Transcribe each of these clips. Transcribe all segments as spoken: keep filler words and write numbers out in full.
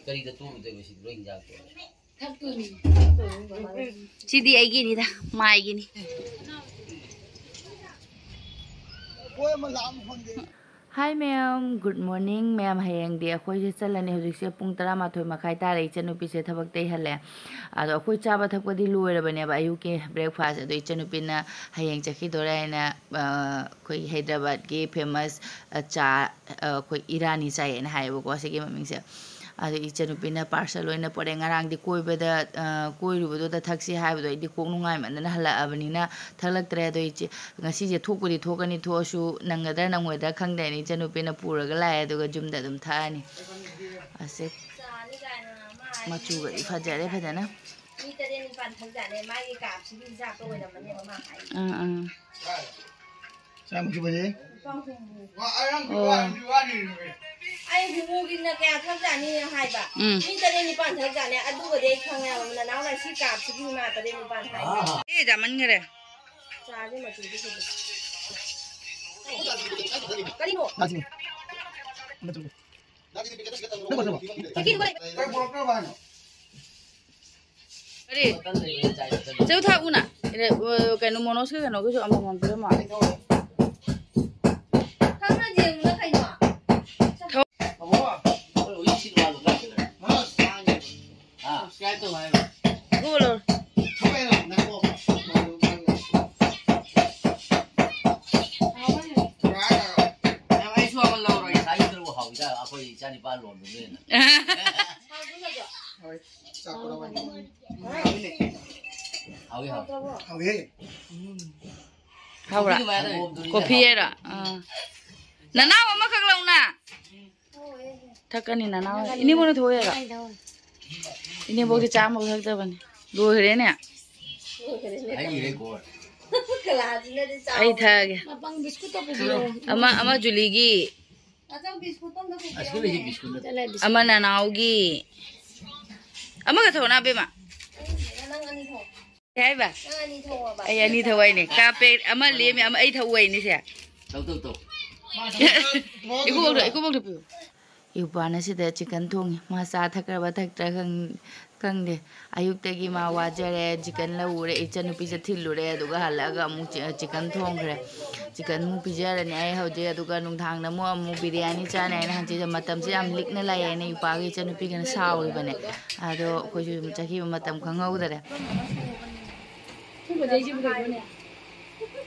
ꯀꯔꯤꯗ ꯇꯣꯠꯂꯨꯗꯣꯏꯕ ꯁꯤꯗꯤ ꯂꯣꯏ ꯍꯤꯟꯖꯥꯡ ꯇꯣꯠꯂꯦ꯫ ꯁꯤꯗꯤ ꯑꯩꯒꯤꯅꯤꯗ, ꯃꯥꯏꯒꯤꯅꯤ꯫ Hi ꯃꯌꯥꯝ, good morning ꯃꯌꯥꯝ꯫ ꯍꯌꯦꯡꯗꯤ ꯑꯩꯈꯣꯏꯁꯦ ꯆꯠꯂꯅꯤ꯫ ꯍꯧꯖꯤꯛꯁꯦ ꯄꯨꯡ ꯇꯔꯥꯃꯥꯊꯣꯏ ꯃꯈꯥꯏ ꯇꯥꯔꯦ꯫ ꯏꯆꯟꯅꯨꯄꯤꯁꯦ ꯊꯕꯛꯇꯩ ꯍꯜꯂꯦ꯫ ꯑꯗꯣ ꯑꯩꯈꯣꯏ ꯆꯥꯕ ꯊꯛꯄꯗꯤ ꯂꯣꯏꯔꯕꯅꯦꯕ ꯑꯌꯨꯛꯀꯤ breakfast꯫ ꯑꯗꯣ ꯏꯆꯟꯅꯨꯄꯤꯅ ꯍꯌꯦꯡ ꯆꯠꯈꯤꯗꯣꯔꯦ ꯍꯥꯏꯅ, ꯑ, ꯑꯩꯈꯣꯏ ꯍꯩꯗ꯭ꯔꯕꯥꯗꯀꯤ famous, ꯑ, ꯆꯥ, ꯑ, ꯑꯩꯈꯣꯏ ꯏꯔꯥꯅꯤ ꯆꯥꯏ ꯍꯥꯏꯅ ꯍꯥꯏꯌꯦꯕꯀꯣ ꯁꯤꯒꯤ ꯃꯃꯤꯡꯁꯦ꯫ ꯑꯗꯣ ꯏꯆꯟꯅꯨꯄꯤꯅ parcel ꯑꯣꯏꯅ ꯄꯣꯔꯛꯑꯦ꯫ ꯉꯔꯥꯡꯗꯤ ꯀꯣꯏꯕꯗ, ꯑ, ꯀꯣꯏꯔꯨꯕꯗꯨꯗ ꯊꯛꯁꯤ ꯍꯥꯏꯕꯗꯣ ꯑꯩꯗꯤ ꯀꯣꯛ ꯅꯨꯡꯉꯥꯏꯃꯟꯗꯅ ꯍꯜꯂꯛꯑꯕꯅꯤꯅ ꯊꯛꯂꯛꯇ꯭ꯔꯦ꯫ ꯑꯗꯣ ꯏꯆꯦ, ꯉꯁꯤꯁꯦ ꯊꯣꯛꯄꯨꯗꯤ ꯊꯣꯛꯀꯅꯤ, ꯊꯣꯛꯑꯁꯨ ꯅꯪꯒꯗ꯭ꯔꯥ ꯅꯪꯉꯣꯏꯗ꯭ꯔꯥ ꯈꯪꯗꯦꯅ ꯏꯆꯟꯅꯨꯄꯤꯅ ꯄꯨꯔꯒ ꯂꯥꯛꯑꯦ, ꯑꯗꯨꯒ ꯌꯨꯝꯗ ꯑꯗꯨꯝ ꯊꯛꯑꯅꯤ꯫ ꯑꯁꯦ ꯃꯆꯨꯒꯗꯤ ꯐꯖꯔꯦ ꯐꯖꯅ꯫ ꯃꯤ ꯇꯔꯦꯠ ꯅꯤꯄꯥꯟ ꯊꯛꯖꯥꯠꯅꯦ꯫ ꯃꯥꯒꯤ ꯀꯥꯞꯁꯤꯒꯤ ꯍꯤꯟꯖꯥꯡꯗꯣ ꯑꯣꯏꯔꯝꯃꯅꯦꯕ ꯃꯥ ꯍꯥꯏꯁꯦ꯫ ꯑꯥ, ꯑꯥ꯫ ꯆꯥꯝꯃ ꯁꯨꯕꯁꯦ꯫ ꯂꯨꯄꯥ ꯍꯨꯝꯐꯨ꯫ ꯑꯣ꯫ ꯑꯩ ꯍꯨꯝꯐꯨꯒꯤꯅ ꯀꯌꯥ ꯊꯛꯖꯥꯠꯅꯤ ꯍꯥꯏꯕ꯫ ꯎꯝ꯫ ꯃꯤ ꯇꯔꯦꯠ ꯅꯤꯄꯥꯟ ꯊꯛꯖꯥꯠꯅꯦ꯫ ꯑꯗꯨꯒꯗꯤ ꯑꯩ ꯈꯪꯉꯦꯕ ꯅꯅꯥꯎꯅ ꯁꯤ ꯀꯥꯞꯁꯤꯒꯤ ꯃꯥ ꯇꯔꯦꯠ ꯅꯤꯄꯥꯟ ꯍꯥꯏ꯫ ꯑꯦ, ꯌꯥꯝꯃꯟꯈꯔꯦ꯫ ꯆꯥꯁꯦ ꯃꯆꯨꯗꯤ ꯐꯖꯩ꯫ ꯀꯔꯤꯅꯣ? ꯂꯥꯛꯁꯤꯅꯦ꯫ ꯑꯃ ꯇꯧꯒꯦ꯫ ꯅꯪ ꯄꯨꯔꯛꯇ꯭ꯔꯕ? ꯀꯔꯤ? ꯆꯧ ꯊꯥꯛꯎꯅ꯫ ꯑꯦ, ꯑ, ꯀꯩꯅꯣ, ꯃꯣꯅꯣꯁꯀ ꯀꯩꯅꯣꯒꯤꯁꯨ ꯑꯃꯃꯝ ꯄꯤꯔꯝꯃꯣ꯫ ꯈꯪꯅ ꯌꯦꯡꯉꯨꯅ ꯀꯩꯅꯣ? ꯊꯧ-, ꯑꯕꯣ, ꯑꯩꯈꯣꯏ ꯍꯧꯖꯤꯛ ꯁꯤ ꯅꯨꯡꯉꯥꯏꯕ ꯀꯥꯏꯗꯅꯣ? ꯍꯥ? Subscribe ꯇꯧ ꯍꯥꯏꯕ꯫ ꯒꯨꯒꯜ ꯂꯧꯔꯣ꯫ ꯊꯣꯛꯑꯦ, ꯅꯪ ꯀꯣꯛ꯫ ꯌꯥꯝ ꯑꯩꯁꯨ ꯑꯃ ꯂꯧꯔꯣꯏ꯫ ꯉꯁꯥꯏꯒꯤꯗꯨꯅꯕꯨ ꯍꯥꯎꯋꯤꯗ, ꯑꯩꯈꯣꯏ ꯏꯆꯥ ꯅꯤꯄꯥ ꯂꯣꯟꯕꯗꯨꯅ ꯍꯦꯟꯅ꯫ ꯍꯣꯏ, ꯆꯥꯛ ꯀꯧꯔꯛꯑꯣ꯫ ꯍꯥꯎꯋꯤ, ꯍꯥꯎꯋꯤ꯫ ꯍꯥꯎꯋꯦ꯫ ꯍꯥꯎꯕ꯭ꯔꯥ? ꯁꯪꯒꯣꯝꯗꯨꯅꯤꯅꯦ ꯀꯣꯐꯤ ꯍꯥꯎꯋꯤ꯫ ꯍꯥꯏꯔꯣ? ꯑꯥ꯫ ꯅꯅꯥꯎ ꯑꯃꯈꯛ ꯂꯧꯅ꯫ ꯊꯛꯀꯅꯤ ꯅꯅꯥꯎ꯫ ꯏꯅꯦꯕꯣꯛꯅ ꯊꯣꯛꯑꯦꯔꯣ? ꯏꯅꯦꯕꯣꯛꯇꯤ ꯆꯥ ꯑꯃꯐꯥꯎ ꯊꯛꯇꯕꯅꯤ꯫ ꯂꯣꯏꯈ꯭ꯔꯦꯅꯦ꯫ ꯑꯩꯒꯤ ꯔꯦꯀꯣꯔꯗ꯫ ꯑꯩ ꯊꯛꯑꯒꯦ꯫ ꯃꯄꯪ ꯕꯤꯁꯀꯨꯠꯇꯣ ꯄꯨꯕꯤꯔꯛꯑꯣ꯫ ꯑꯃ, ꯑꯃ ꯖꯨꯂꯤꯒꯤ꯫ ꯑꯆꯧ ꯕꯤꯁꯀꯨꯠꯇꯣ ꯑꯝꯇ ꯄꯨꯕꯤꯔꯛꯑꯣꯅꯦ꯫ ꯑꯁꯤꯗ ꯂꯩꯁꯤ ꯕꯤꯁꯀꯨꯠ꯫ ꯆꯠꯂꯦ ꯕꯤꯁꯀꯨꯠ꯫ ꯑꯃ ꯅꯅꯥꯎꯒꯤ꯫ ꯑꯃꯒ ꯊꯛꯑꯣꯅ, ꯑꯕꯦꯝꯃ꯫ ꯑꯩ ꯅꯪ ꯑꯅꯤ ꯊꯛꯑꯣ꯫ ꯀꯩ ꯍꯥꯏꯕ? ꯅꯪ ꯑꯅꯤ ꯊꯧꯑꯣꯕ꯫ ꯑꯩ ꯑꯅꯤ ꯊꯧ ꯍꯥꯏꯅꯦ꯫ ꯀꯥꯞꯄꯦ ꯑꯃ ꯂꯦꯝꯃꯦ, ꯑꯃ ꯑꯩ ꯊꯧ ꯍꯥꯏꯅꯦ ꯁꯦ꯫ ꯇꯧ, ꯇꯧ, ꯇꯧ꯫ ꯏꯀꯨꯕꯣꯛꯇꯣ, ꯏꯀꯨꯕꯣꯛꯇꯣ ꯄꯤꯌꯨ꯫ ꯏꯎꯄꯥꯅ ꯁꯤꯗ ꯆꯤꯀꯟ ꯊꯣꯡꯉꯤ꯫ ꯃꯥ ꯆꯥ ꯊꯛꯈ꯭ꯔꯕ ꯊꯛꯇ꯭ꯔꯥ ꯈꯪ-, ꯈꯪꯗꯦ꯫ ꯑꯌꯨꯛꯇꯒꯤ ꯃꯥ ꯋꯥꯖꯔꯦ꯫ ꯆꯤꯀꯟ ꯂꯧꯔꯨꯔꯦ, ꯏꯆꯟꯅꯨꯄꯤꯁꯦ ꯊꯤꯜꯂꯨꯔꯦ, ꯑꯗꯨꯒ ꯍꯜꯂꯛꯑꯒ ꯑꯃꯨꯛ ꯆꯤ-, ꯆꯤꯀꯟ ꯊꯣꯡꯈ꯭ꯔꯦ꯫ ꯆꯤꯀꯟ ꯑꯃꯨꯛ ꯄꯤꯖꯔꯅꯤ ꯑꯩ ꯍꯧꯖꯤꯛ, ꯑꯗꯨꯒ ꯅꯨꯡꯗꯥꯡꯗ ꯑꯃꯨꯛ, ꯑꯃꯨꯛ ꯕꯤꯔꯌꯥꯅꯤ ꯆꯥꯅꯤ ꯍꯥꯏꯅ ꯍꯟꯖꯤꯛ ꯃꯇꯝꯁꯦ ꯌꯥꯝ ꯂꯤꯛꯅ ꯂꯥꯛꯑꯦꯅ ꯏꯎꯄꯥꯒ ꯏꯆꯟꯅꯨꯄꯤꯒꯅ ꯁꯥꯎꯔꯤꯕꯅꯦ꯫ ꯑꯗꯣ ꯑꯩꯈꯣꯏꯁꯨ ꯆꯠꯈꯤꯕ ꯃꯇꯝ ꯈꯪꯍꯧꯗꯔꯦ꯫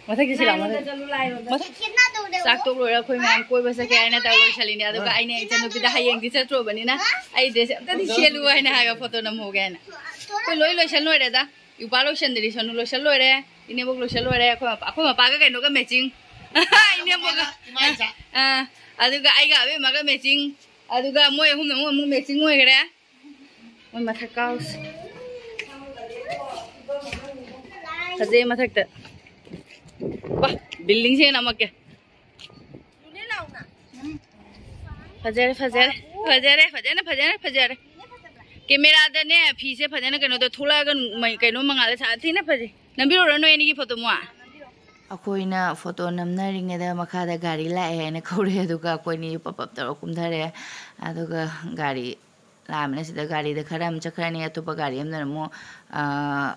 ꯃꯊꯛꯀꯤ ꯁꯤ ꯂꯥꯛꯑꯣ, ꯃꯊꯛ꯫ ꯃꯊꯛ꯫ ꯆꯥꯛ ꯇꯣꯛ ꯂꯣꯏꯔ ꯑꯩꯈꯣꯏ ꯃꯌꯥꯝ ꯀꯣꯏꯕ ꯆꯠꯀꯦ ꯍꯥꯏꯅ ꯇꯧꯔ ꯂꯣꯏꯁꯜꯂꯤꯅꯦ꯫ ꯑꯗꯨꯒ ꯑꯩꯅ ꯏꯆꯟꯅꯨꯄꯤꯗ ꯍꯌꯦꯡꯗꯤ ꯆꯠꯇ꯭ꯔꯣꯕꯅꯤꯅ ꯑꯩ ꯗ꯭ꯔꯦꯁ ꯑꯝꯇꯗꯤ ꯁꯦꯠꯂꯨ ꯍꯥꯏꯅ ꯍꯥꯏꯕ ꯐꯣꯇꯣ ꯅꯝꯍꯧꯒꯦ ꯍꯥꯏꯅ꯫ ꯑꯩꯈꯣꯏ ꯂꯣꯏ ꯂꯣꯏꯁꯜ ꯂꯣꯏꯔꯦꯗ꯫ ꯏꯄꯥ ꯂꯣꯏꯁꯟꯗ꯭ꯔꯤ, ꯁꯣꯅꯨ ꯂꯣꯏꯁꯜ ꯂꯣꯏꯔꯦ, ꯏꯅꯦꯕꯣꯛ ꯂꯣꯏꯁꯜ ꯂꯣꯏꯔꯦ, ꯑꯩꯈꯣꯏ ꯃꯄꯥ, ꯑꯩꯈꯣꯏ ꯃꯄꯥꯒ ꯀꯩꯅꯣꯒ ꯃꯦꯆꯤꯡ꯫ ꯏꯅꯦꯕꯣꯛꯀ꯫ ꯏꯃꯥ ꯏꯆꯥ꯫ ꯑꯥ, ꯑꯗꯨꯒ ꯑꯩꯒ ꯑꯕꯦꯝꯃꯒ ꯃꯦꯆꯤꯡ꯫ ꯑꯗꯨꯒ ꯃꯣꯏ ꯑꯍꯨꯝꯅ ꯑꯃꯨꯛ, ꯑꯃꯨꯛ ꯃꯦꯆꯤꯡ ꯑꯣꯏꯈ꯭ꯔꯦ꯫ ꯃꯣꯏ ꯃꯊꯛ ꯀꯥꯎꯁꯦ꯫ ꯐꯖꯩ ꯃꯊꯛꯇ꯫ ꯋꯥ, building ꯁꯦ ꯅꯝꯃꯛꯀꯦ꯫ ꯐꯖꯔꯦ, ꯐꯖꯔꯦ, ꯐꯖꯔꯦ, ꯐꯖꯅ, ꯐꯖꯅ, ꯐꯖꯔꯦ꯫ ꯀꯦꯃꯦꯔꯥꯗꯅꯦ, ꯐꯤꯁꯦ ꯐꯖꯅ ꯀꯩꯅꯣꯗ ꯊꯣꯛꯂꯛꯑꯒ ꯃꯩ-, ꯀꯩꯅꯣ ꯃꯉꯥꯜꯗ ꯁꯥ-, ꯊꯤꯅ ꯐꯖꯩ꯫ ꯅꯝꯕꯤꯔꯨꯔꯣ ꯅꯣꯏ ꯑꯅꯤꯒꯤ ꯐꯣꯇꯣ ꯃꯣ꯫ ꯑꯩꯈꯣꯏꯅ ꯐꯣꯇꯣ ꯅꯝꯅꯔꯤꯉꯩꯗ ꯃꯈꯥꯗ ꯒꯥꯔꯤ ꯂꯥꯛꯑꯦ ꯍꯥꯏꯅ ꯀꯧꯔꯛꯑꯦ, ꯑꯗꯨꯒ ꯑꯩꯈꯣꯏꯅꯤ ꯄꯞ ꯄꯞ ꯇꯧꯔ ꯀꯨꯝꯊꯔꯛꯑꯦ꯫ ꯑꯗꯨꯒ ꯒꯥꯔꯤ ꯂꯥꯛꯑꯕꯅꯤꯅ ꯁꯤꯗ ꯒꯥꯔꯤꯗ ꯈꯔ ꯑꯃ ꯆꯠꯈ꯭ꯔꯅꯤ, ꯑꯇꯣꯞꯄ ꯒꯥꯔꯤ ꯑꯃꯗꯅ ꯑꯃꯨꯛ, ꯑ,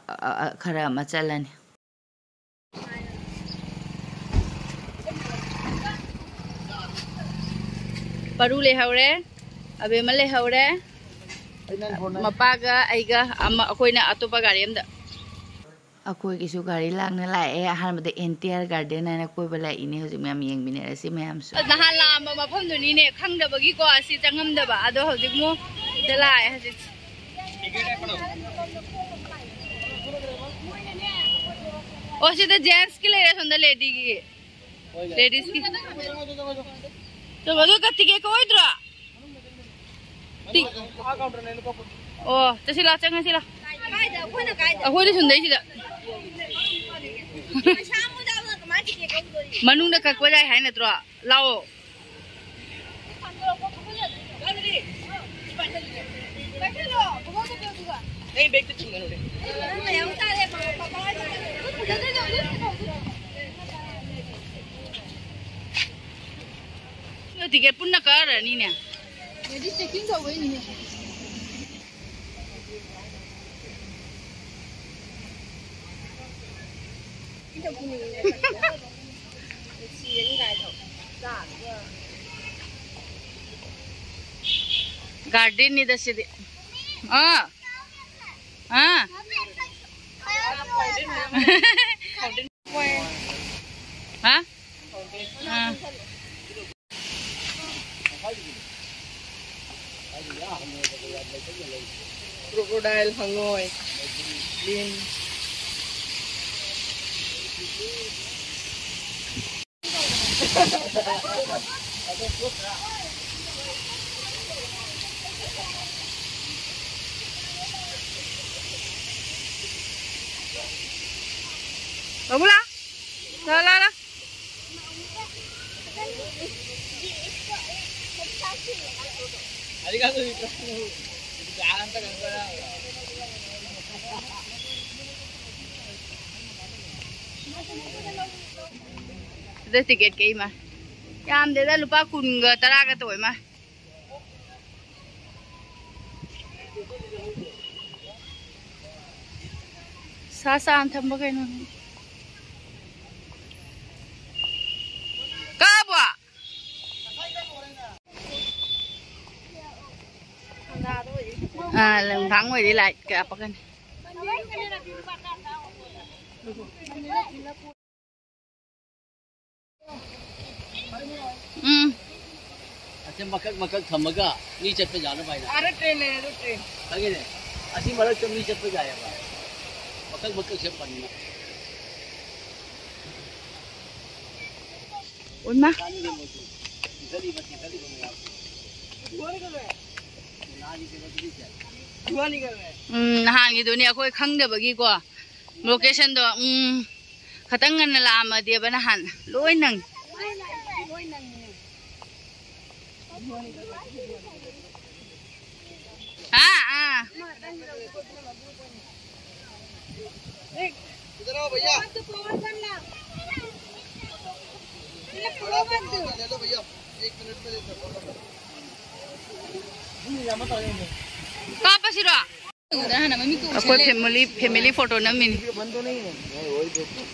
ꯑ, ꯑ, ꯈꯔ ꯑꯃ ꯆꯠꯂꯅꯤ꯫ ꯄꯔꯨ ꯂꯩꯍꯧꯔꯦ, ꯑꯕꯦꯝꯃ ꯂꯩꯍꯧꯔꯦ, ꯃꯄꯥꯒ ꯑꯩꯒ ꯑꯃ, ꯑꯩꯈꯣꯏꯅ ꯑꯇꯣꯞꯄ ꯒꯥꯔꯤ ꯑꯃꯗ꯫ ꯑꯩꯈꯣꯏꯒꯤꯁꯨ ꯒꯥꯔꯤ ꯂꯥꯡꯅ ꯂꯥꯛꯑꯦ꯫ ꯑꯍꯥꯟꯕꯗ ꯑꯦꯟ ꯇꯤ ꯑꯥꯔ ꯒꯥꯔꯗꯦꯟ ꯍꯥꯏꯅ ꯀꯣꯏꯕ ꯂꯥꯛꯏꯅꯦ꯫ ꯍꯧꯖꯤꯛ ꯃꯌꯥꯝ ꯌꯦꯡꯃꯤꯟꯅꯔꯁꯤ ꯃꯌꯥꯝꯁꯨ꯫ ꯅꯍꯥꯟ ꯂꯥꯛꯑꯝꯕ ꯃꯐꯝꯗꯨꯅꯤꯅꯦ, ꯈꯪꯗꯕꯒꯤꯀꯣ ꯑꯁꯤ ꯆꯪꯉꯝꯗꯕ꯫ ꯑꯗꯣ ꯍꯧꯖꯤꯛ ꯑꯃꯨꯛ ꯁꯤꯗ ꯂꯥꯛꯑꯦ ꯍꯧꯖꯤꯛ꯫ ꯑꯣ, ꯁꯤꯗ ꯖꯦꯟꯁꯀꯤ ꯂꯩꯔꯦ, ꯁꯣꯝꯗ ꯂꯦꯗꯤꯒꯤ꯫ ꯂꯦꯗꯤꯁꯀꯤ꯫ ꯆꯠꯂꯣ, ꯑꯗꯨꯒ ꯇꯤꯀꯦꯠ ꯀꯛꯑꯣꯏꯗ꯭ꯔꯣ? ꯇꯤꯛ꯫ ꯑꯣ, ꯆꯠꯁꯤ ꯂꯥꯎ, ꯆꯪꯉꯁꯤ ꯂꯥꯎ꯫ ꯑꯩꯈꯣꯏꯗꯤ ꯁꯨꯝꯗꯩꯁꯤꯗ꯫ ꯃꯅꯨꯡꯗ ꯀꯛꯄ ꯌꯥꯏ ꯍꯥꯏ ꯅꯠꯇ꯭ꯔꯣ? ꯂꯥꯛꯑꯣ꯫ ꯅꯣꯏ ꯇꯤꯀꯦꯠ ꯄꯨꯟꯅ ꯀꯛꯑꯔꯅꯤꯅꯦ꯫ ꯆꯦꯀꯤꯡ ꯇꯧꯕꯩꯅꯤꯅꯦ꯫ ꯒꯥꯔꯗꯦꯟꯅꯤꯗ ꯁꯤꯗꯤ꯫ ꯑꯥ꯫ ꯑꯥ꯫ ꯍꯥ? ꯑꯥ꯫ Crocodile, ꯍꯪꯉꯣꯏ, ꯂꯤꯟ꯫ ꯕꯥꯕꯨꯂꯥ, ꯂꯥ, ꯂꯥ, ꯂꯥ꯫ ꯁꯤꯗ ꯇꯤꯀꯦꯠ ꯀꯛꯏ ꯃꯥ꯫ ꯌꯥꯝꯗꯦꯗ, ꯂꯨꯄꯥ ꯀꯨꯟꯒ ꯇꯔꯥꯒ ꯇꯧꯋꯦ ꯃꯥ꯫ ꯁꯥ ꯆꯥꯅ ꯊꯝꯕ ꯀꯩꯅꯣꯅꯤ꯫ ꯀꯛꯑꯕꯣ? ꯑꯥ, ꯂꯝꯈꯥꯡ ꯑꯣꯏꯔꯗꯤ ꯂꯥꯏꯠ ꯀꯥꯞꯄꯛꯀꯅꯤ꯫ ꯎꯝ꯫ ꯑꯁꯤ ꯃꯀꯛ ꯃꯀꯛ ꯊꯝꯃꯒ ꯃꯤ ꯆꯠꯄ ꯌꯥꯅꯕ ꯍꯥꯏꯅ꯫ ꯑꯥꯗ ꯇ꯭ꯔꯦꯟ ꯂꯩꯔꯦ, ꯑꯗꯨ ꯇ꯭ꯔꯦꯟ꯫ ꯈꯪꯉꯦꯅꯦ꯫ ꯑꯁꯤ ꯃꯔꯛꯇ ꯃꯤ ꯆꯠꯄ ꯌꯥꯏꯑꯕ꯫ ꯃꯀꯛ ꯃꯀꯛ ꯁꯦꯝꯕꯅꯤꯅ꯫ ꯎꯟꯃ꯫ ꯆꯤꯡꯈꯠꯂꯤꯕ, ꯆꯤꯡꯈꯠꯂꯤꯕ ꯃꯌꯥꯝꯁꯦ꯫ ꯎꯝ, ꯅꯍꯥꯟꯒꯤꯗꯨꯅꯤ ꯑꯩꯈꯣꯏ ꯈꯪꯗꯕꯒꯤꯀꯣ꯫ ꯂꯣꯀꯦꯁꯟꯗꯣ, ꯎꯝ, ꯈꯇꯪ ꯉꯟꯅ ꯂꯥꯛꯑꯝꯃꯗꯤꯕ ꯅꯍꯥꯟ ꯂꯣꯏ ꯅꯪ꯫ ꯍꯥ? ꯑꯥ꯫ इधर आओ भैया। ले लो भैया, एक मिनट में दे दो। ꯀꯥꯞꯄꯁꯤꯔꯣ? ꯑꯩꯈꯣꯏ family, family photo ꯅꯝꯃꯤꯅꯤ꯫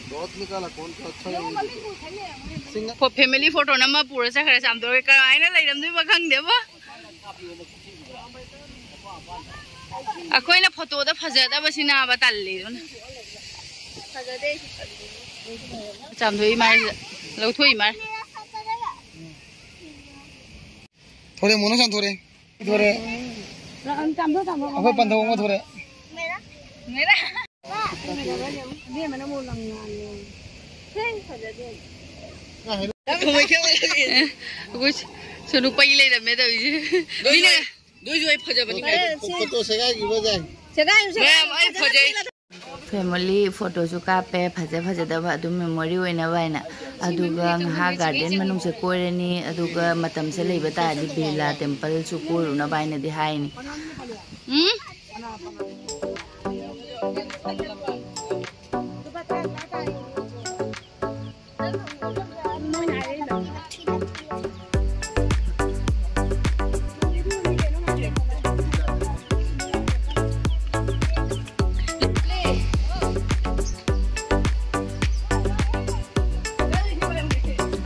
बहुत निकाला, कौन सा अच्छा है? फो-, family photo ꯅꯝꯃ ꯄꯨꯔ ꯆꯠꯈ꯭ꯔꯦ ꯆꯥꯝꯊꯣꯛꯑꯦ꯫ ꯀꯃꯥꯏꯅ ꯂꯩꯔꯝꯗꯣꯏꯕ ꯈꯪꯗꯦꯕꯣ꯫ ꯑꯩꯈꯣꯏꯅ photoꯗ ꯐꯖꯗꯕꯁꯤꯅꯕ ꯇꯜꯂꯤꯗꯨꯅ꯫ ꯆꯥꯝꯊꯣꯛꯏ ꯃꯥꯏꯁꯤꯗ, ꯂꯧꯊꯣꯛꯏ ꯃꯥꯏ꯫ ꯊꯣꯔꯦ, ꯃꯣꯅꯣ ꯆꯥꯝꯊꯣꯔꯦ꯫ ꯊꯣꯔꯦ꯫ ꯑꯩꯈꯣꯏ ꯄꯟꯊꯧ ꯑꯃ ꯊꯣꯔꯦ꯫ ꯑꯩꯈꯣꯏ ꯁꯣꯅꯨ ꯄꯩ ꯂꯩꯔꯝꯃꯦ ꯇꯧꯔꯤꯁꯦ꯫ ꯃꯤꯅ ꯅꯣꯏꯁꯨ ꯑꯩ ꯐꯖꯕꯅꯤ꯫ ꯐꯣꯇꯣ ꯁꯦꯒꯥꯏꯈꯤꯕ ꯖꯥꯏ꯫ ꯃꯌꯥꯝ ꯑꯩ ꯐꯖꯩ꯫ Family photoꯁꯨ ꯀꯥꯞꯄꯦ, ꯐꯖ ꯐꯖꯗꯕ ꯑꯗꯨꯝ memory ꯑꯣꯏꯅꯕ ꯍꯥꯏꯅ꯫ ꯑꯗꯨꯒ ꯉꯥꯏꯍꯥꯛ garden ꯃꯅꯨꯡꯁꯦ ꯀꯣꯏꯔꯅꯤ, ꯑꯗꯨꯒ ꯃꯇꯝꯁꯦ ꯂꯩꯕ ꯇꯥꯔꯗꯤ ꯕꯤꯔꯂꯥ templeꯁꯨ ꯀꯣꯏꯔꯨꯅꯕ ꯍꯥꯏꯅꯗꯤ ꯍꯥꯏꯅꯤ꯫ ꯎꯝ?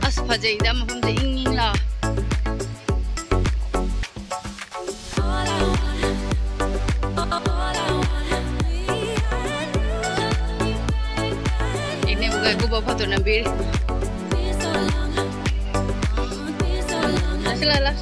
ꯑꯁ, ꯐꯖꯩꯗ, ꯃꯐꯝꯁꯦ ꯏꯪ ꯏꯪ ꯂꯥꯎ꯫ ꯏꯅꯦꯕꯨꯒ ꯒꯨꯕ ꯐꯣꯇꯣ ꯅꯝꯕꯤꯔꯤ꯫ ꯂꯥꯛꯁꯤ, ꯂꯥꯛ, ꯂꯥꯛ꯫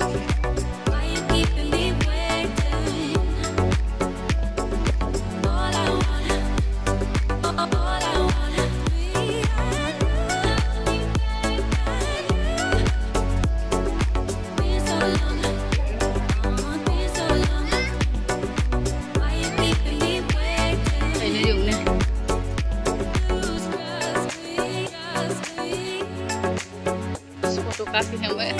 Foto kasi naman.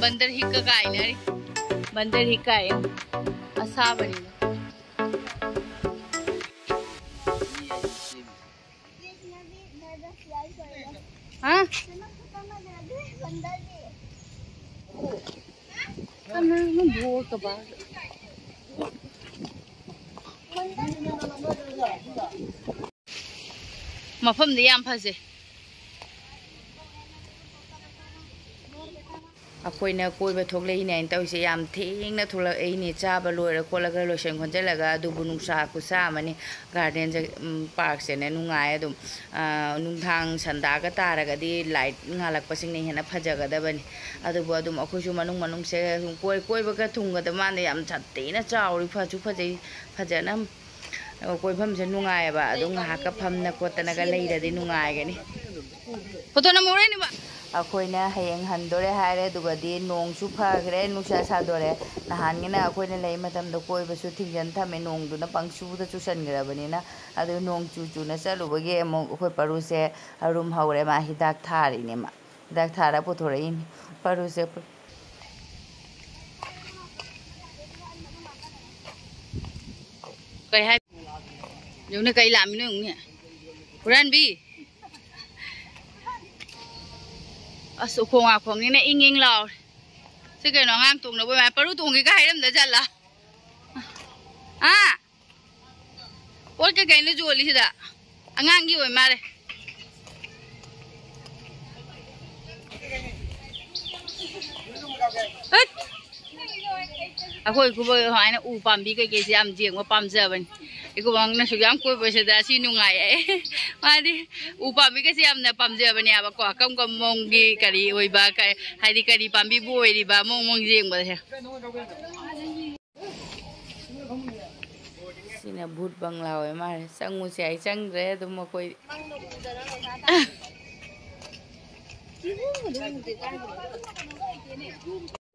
ꯕꯟꯗꯔ ꯍꯤꯛꯀ ꯀꯥꯏꯅꯔꯤ꯫ ꯕꯟꯗꯔ ꯍꯤꯛ ꯀꯥꯏ ꯑꯁꯥꯕꯅꯤꯅ꯫ ꯍꯥ? ꯀꯅꯥꯅꯣ ꯕꯣꯜ ꯀꯕꯥ? ꯃꯐꯝꯗꯤ ꯌꯥꯝ ꯐꯖꯩ꯫ ꯑꯩꯈꯣꯏꯅ ꯀꯣꯏꯕ ꯊꯣꯛꯂꯛꯏꯅꯦ ꯍꯥꯏꯅ ꯇꯧꯔꯤꯁꯦ, ꯌꯥꯝ ꯊꯦꯡꯅ ꯊꯣꯛꯂꯛꯏꯅꯦ, ꯆꯥꯕ ꯂꯣꯏꯔ ꯈꯣꯠꯂꯒ ꯂꯣꯏꯁꯟ ꯈꯣꯠꯆꯜꯂꯒ꯫ ꯑꯗꯨꯕꯨ ꯅꯨꯡꯁꯥ ꯈꯨꯠꯁꯥ ꯑꯃꯅꯤ꯫ ꯒꯥꯔꯗꯦꯟꯁꯦ, ꯎꯝ, ꯄꯥꯔꯛꯁꯦꯅꯦ ꯅꯨꯡꯉꯥꯏ ꯑꯗꯨꯝ꯫ ꯑꯥ, ꯅꯨꯡꯗꯥꯡ ꯁꯟꯗꯥꯒ ꯇꯥꯔꯒꯗꯤ ꯂꯥꯏꯠ ꯉꯥꯜꯂꯛꯄꯁꯤꯡꯅ ꯍꯦꯟꯅ ꯐꯖꯒꯗꯕꯅꯤ꯫ ꯑꯗꯨꯕꯨ ꯑꯗꯨꯝ ꯑꯩꯈꯣꯏꯁꯨ ꯃꯅꯨꯡ ꯃꯅꯨꯡꯁꯦ ꯁꯨꯝ ꯀꯣꯏ-, ꯀꯣꯏꯕꯒ ꯊꯨꯡꯒꯗꯕ ꯃꯥꯟꯗꯦ, ꯌꯥꯝ ꯁꯥꯊꯤꯅ ꯆꯥꯎꯔꯤ, ꯐꯁꯨ ꯐꯖꯩ, ꯐꯖꯅ꯫ ꯑꯣ, ꯀꯣꯏꯐꯝꯁꯦ ꯅꯨꯡꯉꯥꯏꯌꯦꯕ꯫ ꯑꯗꯨꯝ ꯉꯥꯏꯍꯥꯛꯀ ꯐꯝꯅ ꯈꯣꯠꯇꯅꯒ ꯂꯩꯔꯗꯤ ꯅꯨꯡꯉꯥꯏꯒꯅꯤ꯫ ꯐꯣꯇꯣ ꯅꯝꯍꯧꯔꯦꯅꯦꯕ꯫ ꯑꯩꯈꯣꯏꯅ ꯍꯌꯦꯡ ꯍꯟꯗꯣꯔꯦ ꯍꯥꯏꯔꯦ, ꯑꯗꯨꯒꯗꯤ ꯅꯣꯡꯁꯨ ꯐꯈ꯭ꯔꯦ, ꯅꯨꯡꯁꯥ ꯁꯥꯗꯣꯔꯦ꯫ ꯅꯍꯥꯟꯒꯤꯅ ꯑꯩꯈꯣꯏꯅ ꯂꯩ ꯃꯇꯝꯗ ꯀꯣꯏꯕꯁꯨ ꯊꯤꯡꯖꯤꯟ ꯊꯝꯃꯦ, ꯅꯣꯡꯗꯨꯅ ꯄꯪꯆꯨꯗ ꯆꯨꯁꯟꯈ꯭ꯔꯕꯅꯤꯅ꯫ ꯑꯗꯨ ꯅꯣꯡ ꯆꯨ ꯆꯨꯅ ꯆꯠꯂꯨꯕꯒꯤ ꯑꯃꯨꯛ ꯑꯩꯈꯣꯏ ꯄꯔꯨꯁꯦ ꯑꯔꯨꯝ ꯍꯧꯔꯦ, ꯃꯥ ꯍꯤꯗꯥꯛ ꯊꯥꯔꯤꯅꯦ, ꯃꯥ ꯍꯤꯗꯥꯛ ꯊꯥꯔ ꯄꯨꯊꯣꯔꯛꯏꯅꯦ ꯄꯔꯨꯁꯦ꯫ ꯀꯩ ꯍꯥꯏ? ꯌꯦꯡꯉꯨꯅꯦ, ꯀꯩ ꯂꯥꯝꯃꯤꯅꯣ ꯌꯦꯡꯉꯨꯅꯦ꯫ ꯍꯨꯔꯥꯟꯕꯤ꯫ ꯑꯁ, ꯎꯈꯣꯡ ꯋꯥꯈꯣꯡꯅꯤꯅ ꯏꯪ ꯏꯪ ꯂꯥꯎꯔꯦ꯫ ꯁꯤ ꯀꯩꯅꯣ, ꯑꯉꯥꯡ ꯇꯣꯡꯅꯕ ꯑꯣꯏ ꯃꯥꯜꯂꯦ꯫ ꯄꯔꯨ ꯇꯣꯡꯒꯦꯒ ꯍꯥꯏꯔꯝꯗ ꯖꯥꯠꯂꯥ? ꯑꯥ? ꯄꯣꯠ ꯀꯩꯀꯩꯅꯣ ꯌꯣꯜꯂꯤꯁꯤꯗ? ꯑꯉꯥꯡꯒꯤ ꯑꯣꯏ ꯃꯥꯜꯂꯦ꯫ ꯍꯠ! ꯑꯩꯈꯣꯏ ꯏꯀꯨꯕꯣꯛ ꯁꯨꯃꯥꯏꯅ ꯎ ꯄꯥꯝꯕꯤ ꯀꯩꯀꯩꯁꯦ ꯌꯥꯝ ꯌꯦꯡꯕ ꯄꯥꯝꯖꯕꯅꯤ꯫ ꯏꯀꯨꯕꯣꯛꯅꯁꯨ ꯌꯥꯝ ꯀꯣꯏꯕꯁꯤꯗ ꯑꯁꯤ ꯅꯨꯡꯉꯥꯏ꯫ ꯃꯥꯗꯤ ꯎ ꯄꯥꯝꯕꯤꯒꯁꯦ ꯌꯥꯝꯅ ꯄꯥꯝꯖꯕꯅꯦꯕꯀꯣ꯫ ꯀꯔꯝ ꯀꯔꯝꯕ ꯃꯑꯣꯡꯒꯤ ꯀꯔꯤ ꯑꯣꯏꯕ, ꯀ-, ꯍꯥꯏꯗꯤ ꯀꯔꯤ ꯄꯥꯝꯕꯤꯕꯨ ꯑꯣꯏꯔꯤꯕ ꯃꯑꯣꯡ ꯃꯑꯣꯡ ꯌꯦꯡꯕꯁꯦ꯫ ꯁꯤꯅ ꯚꯨꯠ ꯕꯪꯂꯥ ꯑꯣꯏ ꯃꯥꯜꯂꯦ꯫ ꯆꯪꯉꯨꯁꯦ ꯍꯥꯏ ꯆꯪꯗ꯭ꯔꯦ ꯑꯗꯨꯝ ꯑꯩꯈꯣꯏ꯫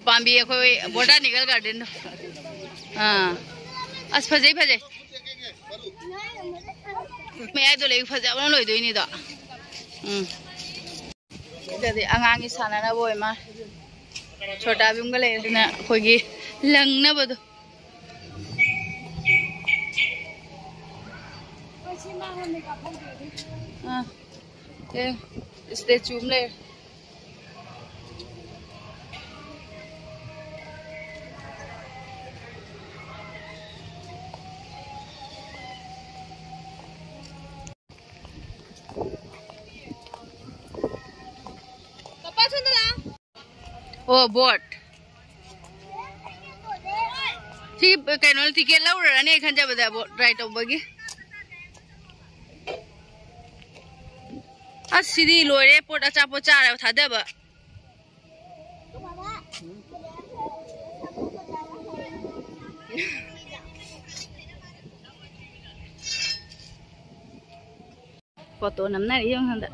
ꯄꯥꯝꯕꯤ ꯑꯩꯈꯣꯏ ꯕꯣꯇꯥꯅꯤꯀꯦꯜ ꯒꯥꯔꯗꯦꯟꯗꯣ꯫ ꯑꯥ꯫ ꯑꯁ, ꯐꯖꯩ, ꯐꯖꯩ꯫ ꯃꯌꯥꯏꯗꯣ ꯂꯩ ꯐꯖꯕꯅ ꯂꯣꯏꯗꯣꯏꯅꯤꯗꯣ꯫ ꯎꯝ꯫ ꯁꯤꯗꯗꯤ ꯑꯉꯥꯡꯒꯤ ꯁꯥꯟꯅꯅꯕ ꯑꯣꯏ ꯃꯥꯜꯂꯦ꯫ ꯁꯣꯇꯥ ꯚꯤꯝꯒ ꯂꯩꯔꯦ꯫ ꯑꯗꯨꯅ ꯑꯩꯈꯣꯏꯒꯤ ꯂꯪꯅꯕꯗꯣ꯫ ꯑꯥ, ꯑꯦ, statue ꯑꯃ ꯂꯩꯔꯦ꯫ ꯑꯣ, boat꯫ ꯁꯤ ꯀꯩꯅꯣ, ticket ꯂꯧꯔꯨꯔꯅꯤ ꯑꯩ ꯈꯟꯖꯕꯗ, boat ride ꯇꯧꯕꯒꯤ꯫ ꯑꯁ, ꯁꯤꯗꯤ ꯂꯣꯏꯔꯦ, ꯄꯣꯠ ꯑꯆꯥꯄꯣꯠ ꯆꯥꯔ ꯊꯥꯗꯕ꯫ Photo ꯅꯝꯅꯔꯤ ꯌꯦꯡꯉꯣ ꯍꯟꯗꯛ꯫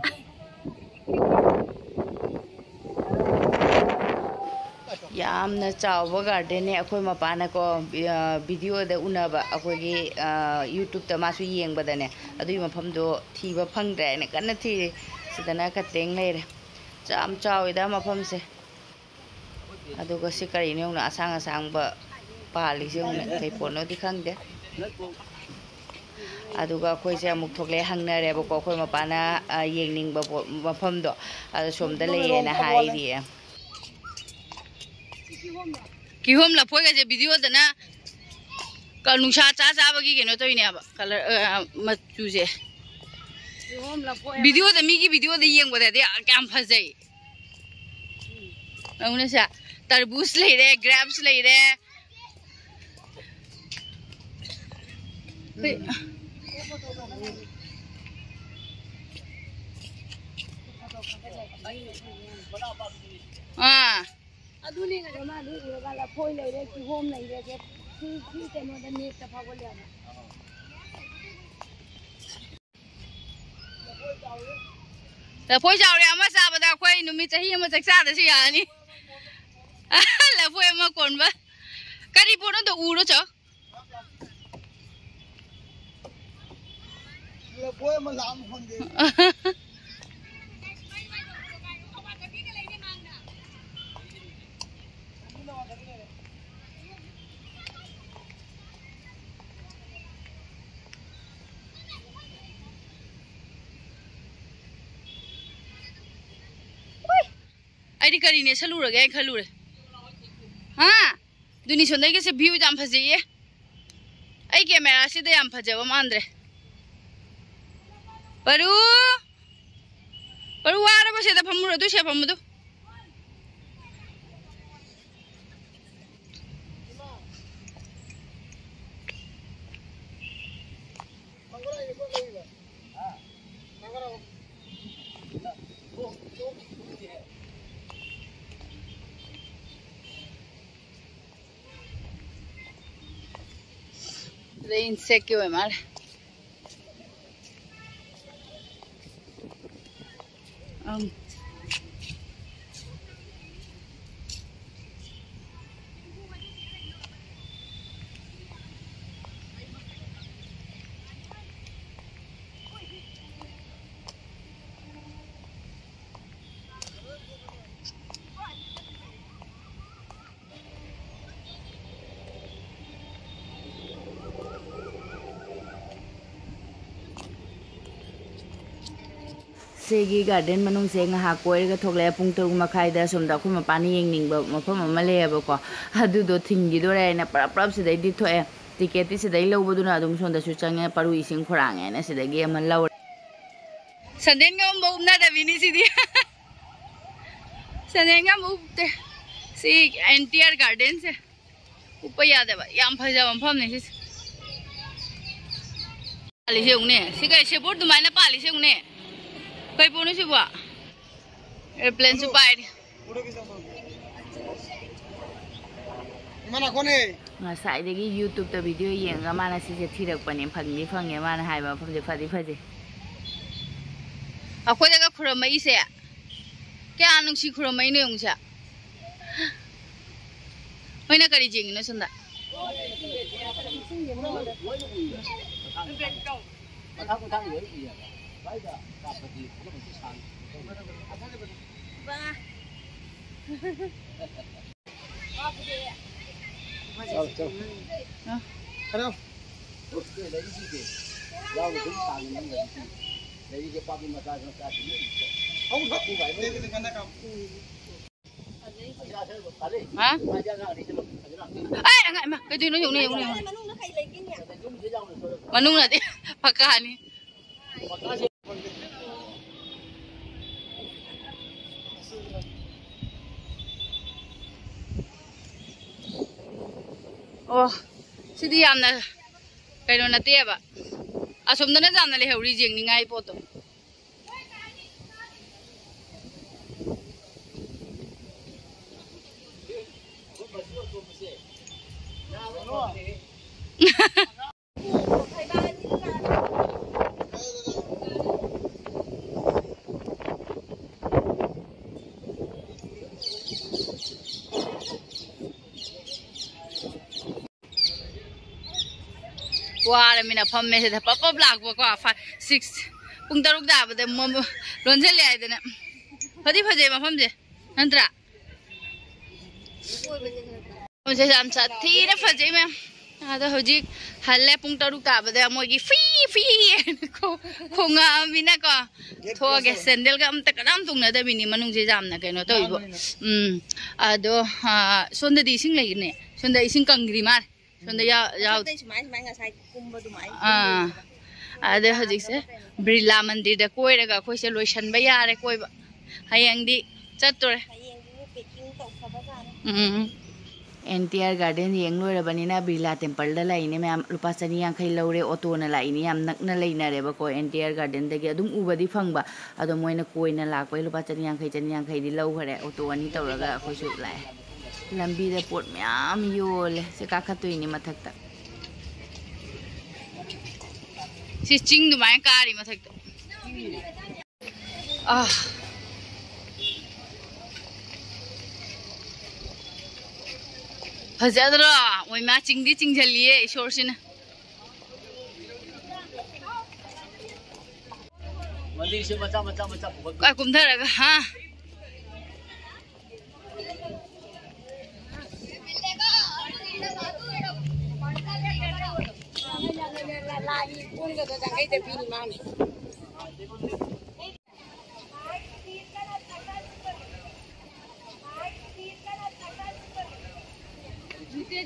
ꯌꯥꯝꯅ ꯆꯥꯎꯕ garden ꯅꯦ꯫ ꯑꯩꯈꯣꯏ ꯃꯄꯥꯅꯀꯣ, ꯑ, video ꯗ ꯎꯅꯕ, ꯑꯩꯈꯣꯏꯒꯤ, ꯑ, YouTube ꯇ ꯃꯥꯁꯨ ꯌꯦꯡꯕꯗꯅꯦ, ꯑꯗꯨꯒꯤ ꯃꯐꯝꯗꯣ ꯊꯤꯕ ꯐꯪꯗ꯭ꯔꯦ ꯍꯥꯏꯅ ꯀꯟꯅ ꯊꯤꯔꯤ꯫ ꯁꯤꯗꯅ ꯀꯇꯦꯡ ꯂꯩꯔꯦ꯫ ꯌꯥꯝ ꯆꯥꯎꯋꯤꯗ ꯃꯐꯝꯁꯦ꯫ ꯑꯗꯨꯒ ꯁꯤ ꯀꯔꯤꯅꯣ ꯌꯦꯡꯉꯨꯅꯦ, ꯑꯁꯥꯡ ꯑꯁꯥꯡꯕ ꯄꯥꯜꯂꯤꯁꯦ ꯌꯦꯡꯉꯨꯅꯦ, ꯀꯩ ꯄꯣꯠꯅꯣꯗꯤ ꯈꯪꯗꯦ꯫ ꯑꯗꯨꯒ ꯑꯩꯈꯣꯏꯁꯦ ꯑꯃꯨꯛ ꯊꯣꯛꯂꯛꯑꯦ, ꯍꯪꯅꯔꯦꯕꯀꯣ, ꯑꯩꯈꯣꯏ ꯃꯄꯥꯅ, ꯑ, ꯌꯦꯡꯅꯤꯡꯕ ꯄꯣ-, ꯃꯐꯝꯗꯣ, ꯑꯗꯣ ꯁꯣꯝꯗ ꯂꯩꯌꯦꯅ ꯍꯥꯏꯔꯤꯌꯦ꯫ ꯀꯤꯍꯣꯝ ꯂꯐꯣꯏꯒꯁꯦ video ꯗꯅ ꯀ-, ꯅꯨꯡꯁꯥ ꯆꯥ ꯆꯥꯕꯒꯤ ꯀꯩꯅꯣ ꯇꯧꯔꯤꯅꯦꯕ, colour, ꯑ, ꯃꯆꯨꯁꯦ꯫ ꯀꯤꯍꯣꯝ ꯂꯐꯣꯏ꯫ Video ꯗ, ꯃꯤꯒꯤ video ꯗ ꯌꯦꯡꯕꯗꯗꯤ ꯀꯌꯥꯝ ꯐꯖꯩ꯫ ꯌꯦꯡꯉꯨꯅꯦ ꯁꯦ, ꯇꯔꯕꯨꯖ ꯂꯩꯔꯦ, grapes ꯂꯩꯔꯦ꯫ ꯑꯥ꯫ ꯑꯗꯨꯅꯤ ꯉꯁꯥꯏ ꯃꯥ ꯑꯗꯨ ꯎꯔꯒ ꯂꯐꯣꯏ ꯂꯩꯔꯦ, ꯀꯤꯍꯣꯝ ꯂꯩꯔꯦ, ꯁꯤ, ꯁꯤ ꯀꯩꯅꯣꯗ net ꯇ ꯐꯥꯎꯒꯠꯂꯦꯕ꯫ ꯂꯐꯣꯏ ꯆꯥꯎꯔꯦ, ꯑꯃ ꯆꯥꯕꯗ ꯑꯩꯈꯣꯏ ꯅꯨꯃꯤꯠ ꯆꯍꯤ ꯑꯃ ꯆꯥꯛ ꯆꯥꯗꯁꯨ ꯌꯥꯔꯅꯤ꯫ ꯂꯐꯣꯏ ꯑꯃ ꯀꯣꯟꯕ꯫ ꯀꯔꯤ ꯄꯣꯠꯅꯣ ꯑꯝꯇ ꯎꯔꯣ ꯆꯣ꯫ ꯂꯐꯣꯏ ꯑꯃ ꯂꯥꯝ ꯐꯪꯗꯦ꯫ ꯑꯩꯗꯤ ꯀꯔꯤ ꯅꯦꯠꯁꯜꯂꯨꯔꯒꯦ ꯍꯥꯏꯅ ꯈꯜꯂꯨꯔꯦ꯫ ꯍꯥ? ꯑꯗꯨꯅꯤ, ꯁꯣꯝꯗꯒꯤꯁꯦ view ꯌꯥꯝ ꯐꯖꯩꯌꯦ꯫ ꯑꯩ camera ꯁꯤꯗ ꯌꯥꯝ ꯐꯖꯕ ꯃꯥꯟꯗ꯭ꯔꯦ꯫ ꯄꯔꯨ! ꯄꯔꯨ, ꯋꯥꯔꯕ? ꯁꯤꯗ ꯐꯝꯃꯨꯔꯣ, ꯑꯗꯨ ꯁꯤꯗ ꯐꯝꯃꯨꯗꯨ꯫ ꯁꯤꯗ insect ꯀꯤ ꯑꯣꯏ ꯃꯥꯜꯂꯦ꯫ ꯑꯪ꯫ ꯁꯤꯒꯤ garden ꯃꯅꯨꯡꯁꯦ ꯉꯥꯏꯍꯥꯛ ꯀꯣꯏꯔꯒ ꯊꯣꯛꯂꯛꯑꯦ꯫ ꯄꯨꯡ ꯇꯔꯨꯛ ꯃꯈꯥꯏꯗ ꯑꯁꯣꯝꯗ ꯑꯩꯈꯣꯏ ꯃꯄꯥꯅ ꯌꯦꯡꯅꯤꯡꯕ ꯃꯐꯝ ꯑꯃ ꯂꯩꯌꯦꯕꯀꯣ, ꯑꯗꯨꯗꯣ ꯊꯤꯟꯈꯤꯗꯣꯔꯦ ꯍꯥꯏꯅ ꯄꯔꯞ ꯄꯔꯞ ꯁꯤꯗꯩꯗꯤ ꯊꯣꯛꯑꯦ꯫ Ticket ꯇꯤ ꯁꯤꯗꯩ ꯂꯧꯕꯗꯨꯅ ꯑꯗꯨꯝ ꯁꯣꯝꯗꯁꯨ ꯆꯪꯉꯦ꯫ ꯄꯔꯨ ꯏꯁꯤꯡ ꯈꯣꯔꯥꯡꯉꯦ ꯍꯥꯏꯅ ꯁꯤꯗꯒꯤ ꯑꯃ ꯂꯧꯔꯦ꯫ ꯁꯟꯗꯦꯟꯒ ꯑꯃꯐꯥꯎ ꯎꯞꯅꯗꯕꯤꯅꯤ ꯁꯤꯗꯤ꯫ ꯁꯟꯗꯦꯟꯒ ꯑꯃ ꯎꯞꯇꯦ꯫ ꯁꯤ entire garden ꯁꯦ ꯎꯞꯄ ꯌꯥꯗꯕ, ꯌꯥꯝ ꯐꯖꯕ ꯃꯐꯝꯅꯤ ꯁꯤꯁꯦ꯫ ꯄꯥꯜꯂꯤꯁꯦ ꯌꯦꯡꯉꯨꯅꯦ꯫ ꯁꯤ ꯀꯩ ꯁꯦꯕꯣꯠ ꯑꯗꯨꯃꯥꯏꯅ ꯄꯥꯜꯂꯤꯁꯦ ꯌꯦꯡꯉꯨꯅꯦ꯫ ꯀꯩ ꯄꯣꯠꯅꯣ ꯁꯤꯕꯣ? Aeroplane ꯁꯨ ꯄꯥꯏꯔꯤ꯫ ꯏꯃꯥ ꯅꯥꯈꯣꯅꯦ꯫ ꯉꯁꯥꯏꯗꯒꯤ YouTube ꯇ video ꯌꯦꯡꯉꯒ ꯃꯥꯅ ꯁꯤꯁꯦ ꯊꯤꯔꯛꯄꯅꯦ꯫ ꯐꯪꯗꯤ ꯐꯪꯉꯦ, ꯃꯥꯅ ꯍꯥꯏꯕ ꯃꯐꯝꯁꯦ ꯐꯗꯤ ꯐꯖꯩ꯫ ꯑꯩꯈꯣꯏꯗꯒ ꯈꯨꯔꯨꯝꯃꯛꯏꯁꯦ ꯀꯌꯥ ꯅꯨꯡꯁꯤ ꯈꯨꯔꯨꯝꯃꯛꯏꯅꯣ ꯌꯦꯡꯉꯨꯁꯦ꯫ ꯃꯣꯏꯅ ꯀꯔꯤ ꯌꯦꯡꯉꯤꯅꯣ ꯁꯣꯝꯗ? ꯃꯊꯪ ꯃꯊꯪ ꯂꯣꯏ ꯎꯏꯌꯦꯕ꯫ ꯁ꯭ꯋꯥꯏꯗ ꯀꯥꯞꯄꯗꯤ ꯐꯖꯅꯁꯨ ꯁꯥꯡꯉꯤ꯫ ꯆꯥꯎ, ꯆꯥꯎ꯫ ꯍꯔꯥꯎ꯫ ꯂꯩꯔꯤꯁꯤꯗꯤ ꯌꯥꯎꯅ ꯑꯗꯨꯝ ꯁꯥꯡꯉꯤ ꯅꯪ ꯂꯩꯔꯤꯁꯤ꯫ ꯂꯩꯔꯤꯁꯦ ꯄꯥꯝꯕꯤ ꯃꯆꯥ ꯃꯆꯥ ꯁꯤꯡ ꯂꯩꯔꯤꯁꯦ꯫ ꯑꯃꯨꯛꯈꯛ ꯎꯕ ꯍꯥꯏꯕ꯫ ꯍꯥ? ꯑꯩ ꯑꯉꯥꯡ, ꯏꯃꯥ, ꯀꯩꯗꯧꯅꯣ? ꯌꯦꯡꯉꯨꯅꯦ, ꯌꯦꯡꯉꯨꯅꯦ, ꯌꯦꯡꯉꯨꯅꯦ꯫ ꯃꯅꯨꯡꯗꯗꯤ ꯐꯛꯀꯥꯅꯤ꯫ ꯑꯣ, ꯁꯤꯗꯤ ꯌꯥꯝꯅ ꯀꯩꯅꯣ ꯅꯠꯇꯦꯕ꯫ ꯑꯁꯣꯝꯗꯅ ꯌꯥꯝꯅ ꯂꯩꯍꯧꯔꯤ ꯌꯦꯡꯅꯤꯡꯉꯥꯏ ꯄꯣꯠꯇꯣ꯫ ꯋꯥꯔꯃꯤꯅ ꯐꯝꯃꯦ ꯁꯤꯗ ꯄꯞ ꯄꯞ ꯂꯥꯛꯄꯀꯣ꯫ ꯐꯥꯏꯚ, ꯁꯤꯛꯁ, ꯄꯨꯡ ꯇꯔꯨꯛ ꯇꯥꯕꯗ ꯃꯣꯃꯣ ꯂꯣꯟꯁꯤꯜꯂꯦ ꯍꯥꯏꯗꯅ꯫ ꯐꯗꯤ ꯐꯖꯩ ꯃꯐꯝꯁꯦ, ꯅꯠꯇ꯭ꯔꯥ? ꯃꯐꯝꯁꯦ ꯌꯥꯝ ꯁꯥꯊꯤꯅ ꯐꯖꯩ ꯃꯌꯥꯝ꯫ ꯑꯗꯣ ꯍꯧꯖꯤꯛ ꯍꯜꯂꯦ, ꯄꯨꯡ ꯇꯔꯨꯛ ꯇꯥꯕꯗ ꯃꯣꯏꯒꯤ ꯐꯤ ꯐꯤ ꯈꯣ-, ꯈꯣꯡꯉꯛꯑꯃꯤꯅꯀꯣ꯫ ꯊꯣꯛꯑꯒꯦ꯫ ꯁꯦꯟꯗꯜꯒ ꯑꯝꯇ ꯀꯅꯥꯝ ꯇꯣꯡꯅꯗꯕꯤꯅꯤ ꯃꯅꯨꯡꯁꯦ ꯌꯥꯝꯅ ꯀꯩꯅꯣ ꯇꯧꯋꯤꯕꯣ꯫ ꯎꯝ꯫ ꯑꯗꯣ, ꯑ, ꯁꯣꯝꯗꯗꯤ ꯏꯁꯤꯡ ꯂꯩꯒꯅꯤ꯫ ꯁꯣꯝꯗ ꯏꯁꯤꯡ ꯀꯪꯗ꯭ꯔꯤ ꯃꯥꯜꯂꯦ꯫ ꯁꯣꯝꯗ ꯌꯥ-, ꯌꯥꯎ-, ꯃꯊꯛꯇꯩ ꯁꯨꯃꯥꯏ, ꯁꯨꯃꯥꯏ ꯉꯁꯥꯏ ꯀꯨꯝꯕꯗꯨꯃꯥꯏ ꯑꯥ꯫ ꯀꯨꯝꯗꯣꯏꯅꯦꯕ꯫ ꯑꯗ ꯍꯧꯖꯤꯛꯁꯦ ꯕꯤꯔꯂꯥ ꯃꯟꯗꯤꯔꯗ ꯀꯣꯏꯔꯒ ꯑꯩꯈꯣꯏꯁꯦ ꯂꯣꯏꯁꯟꯕ ꯌꯥꯔꯦ ꯀꯣꯏꯕ꯫ ꯍꯌꯦꯡꯗꯤ ꯆꯠꯇꯣꯔꯦ꯫ ꯍꯌꯦꯡꯗꯤ packing ꯇꯧꯊꯕ ꯇꯥꯔꯦ꯫ ꯎꯝ꯫ ꯑꯦꯟ ꯇꯤ ꯑꯥꯔ ꯒꯥꯔꯗꯦꯟ ꯌꯦꯡ ꯂꯣꯏꯔꯕꯅꯤꯅ ꯕꯤꯔꯂꯥ ꯇꯦꯝꯄꯜꯗ ꯂꯥꯛꯏꯅꯦ ꯃꯌꯥꯝ꯫ ꯂꯨꯄꯥ ꯆꯅꯤ ꯌꯥꯡꯈꯩ ꯂꯧꯔꯦ, ꯑꯣꯇꯣꯅ ꯂꯥꯛꯏꯅꯦ꯫ ꯌꯥꯝ ꯅꯛꯅ ꯂꯩꯅꯔꯦꯕꯀꯣ ꯑꯦꯟ ꯇꯤ ꯑꯥꯔ ꯒꯥꯔꯗꯦꯟꯗꯒꯤ꯫ ꯑꯗꯨꯝ ꯎꯕꯗꯤ ꯐꯪꯕ, ꯑꯗꯣ ꯃꯣꯏꯅ ꯀꯣꯏꯅ ꯂꯥꯛꯄꯩ ꯂꯨꯄꯥ ꯆꯅꯤ ꯌꯥꯡꯈꯩ, ꯆꯅꯤ ꯌꯥꯡꯈꯩꯗꯤ ꯂꯧꯈꯔꯦ꯫ ꯑꯣꯇꯣ ꯑꯅꯤ ꯇꯧꯔꯒ ꯑꯩꯈꯣꯏꯁꯨ ꯂꯥꯛꯑꯦ꯫ ꯂꯝꯕꯤꯗ ꯄꯣꯠ ꯃꯌꯥꯝ ꯌꯣꯜꯂꯦ꯫ ꯁꯤ ꯀꯥꯈꯠꯇꯣꯏꯅꯤ ꯃꯊꯛꯇ꯫ ꯁꯤ ꯆꯤꯡ ꯑꯗꯨꯃꯥꯏꯅ ꯀꯥꯔꯤ ꯃꯊꯛꯇ꯫ ꯑꯥ꯫ ꯐꯖꯗ꯭ꯔꯣ? ꯃꯣꯏ ꯃꯥ ꯆꯤꯡꯗꯤ ꯆꯤꯡꯁꯤꯜꯂꯤꯌꯦ ꯏꯁꯣꯔꯁꯤꯅ꯫ ꯃꯟꯗꯤꯔꯁꯦ ꯃꯆꯥ ꯃꯆꯥ ꯃꯆꯥ ꯄꯨꯈꯠꯄ꯫ ꯀꯥꯏ ꯀꯨꯝꯊꯔꯒ, ꯍꯥ?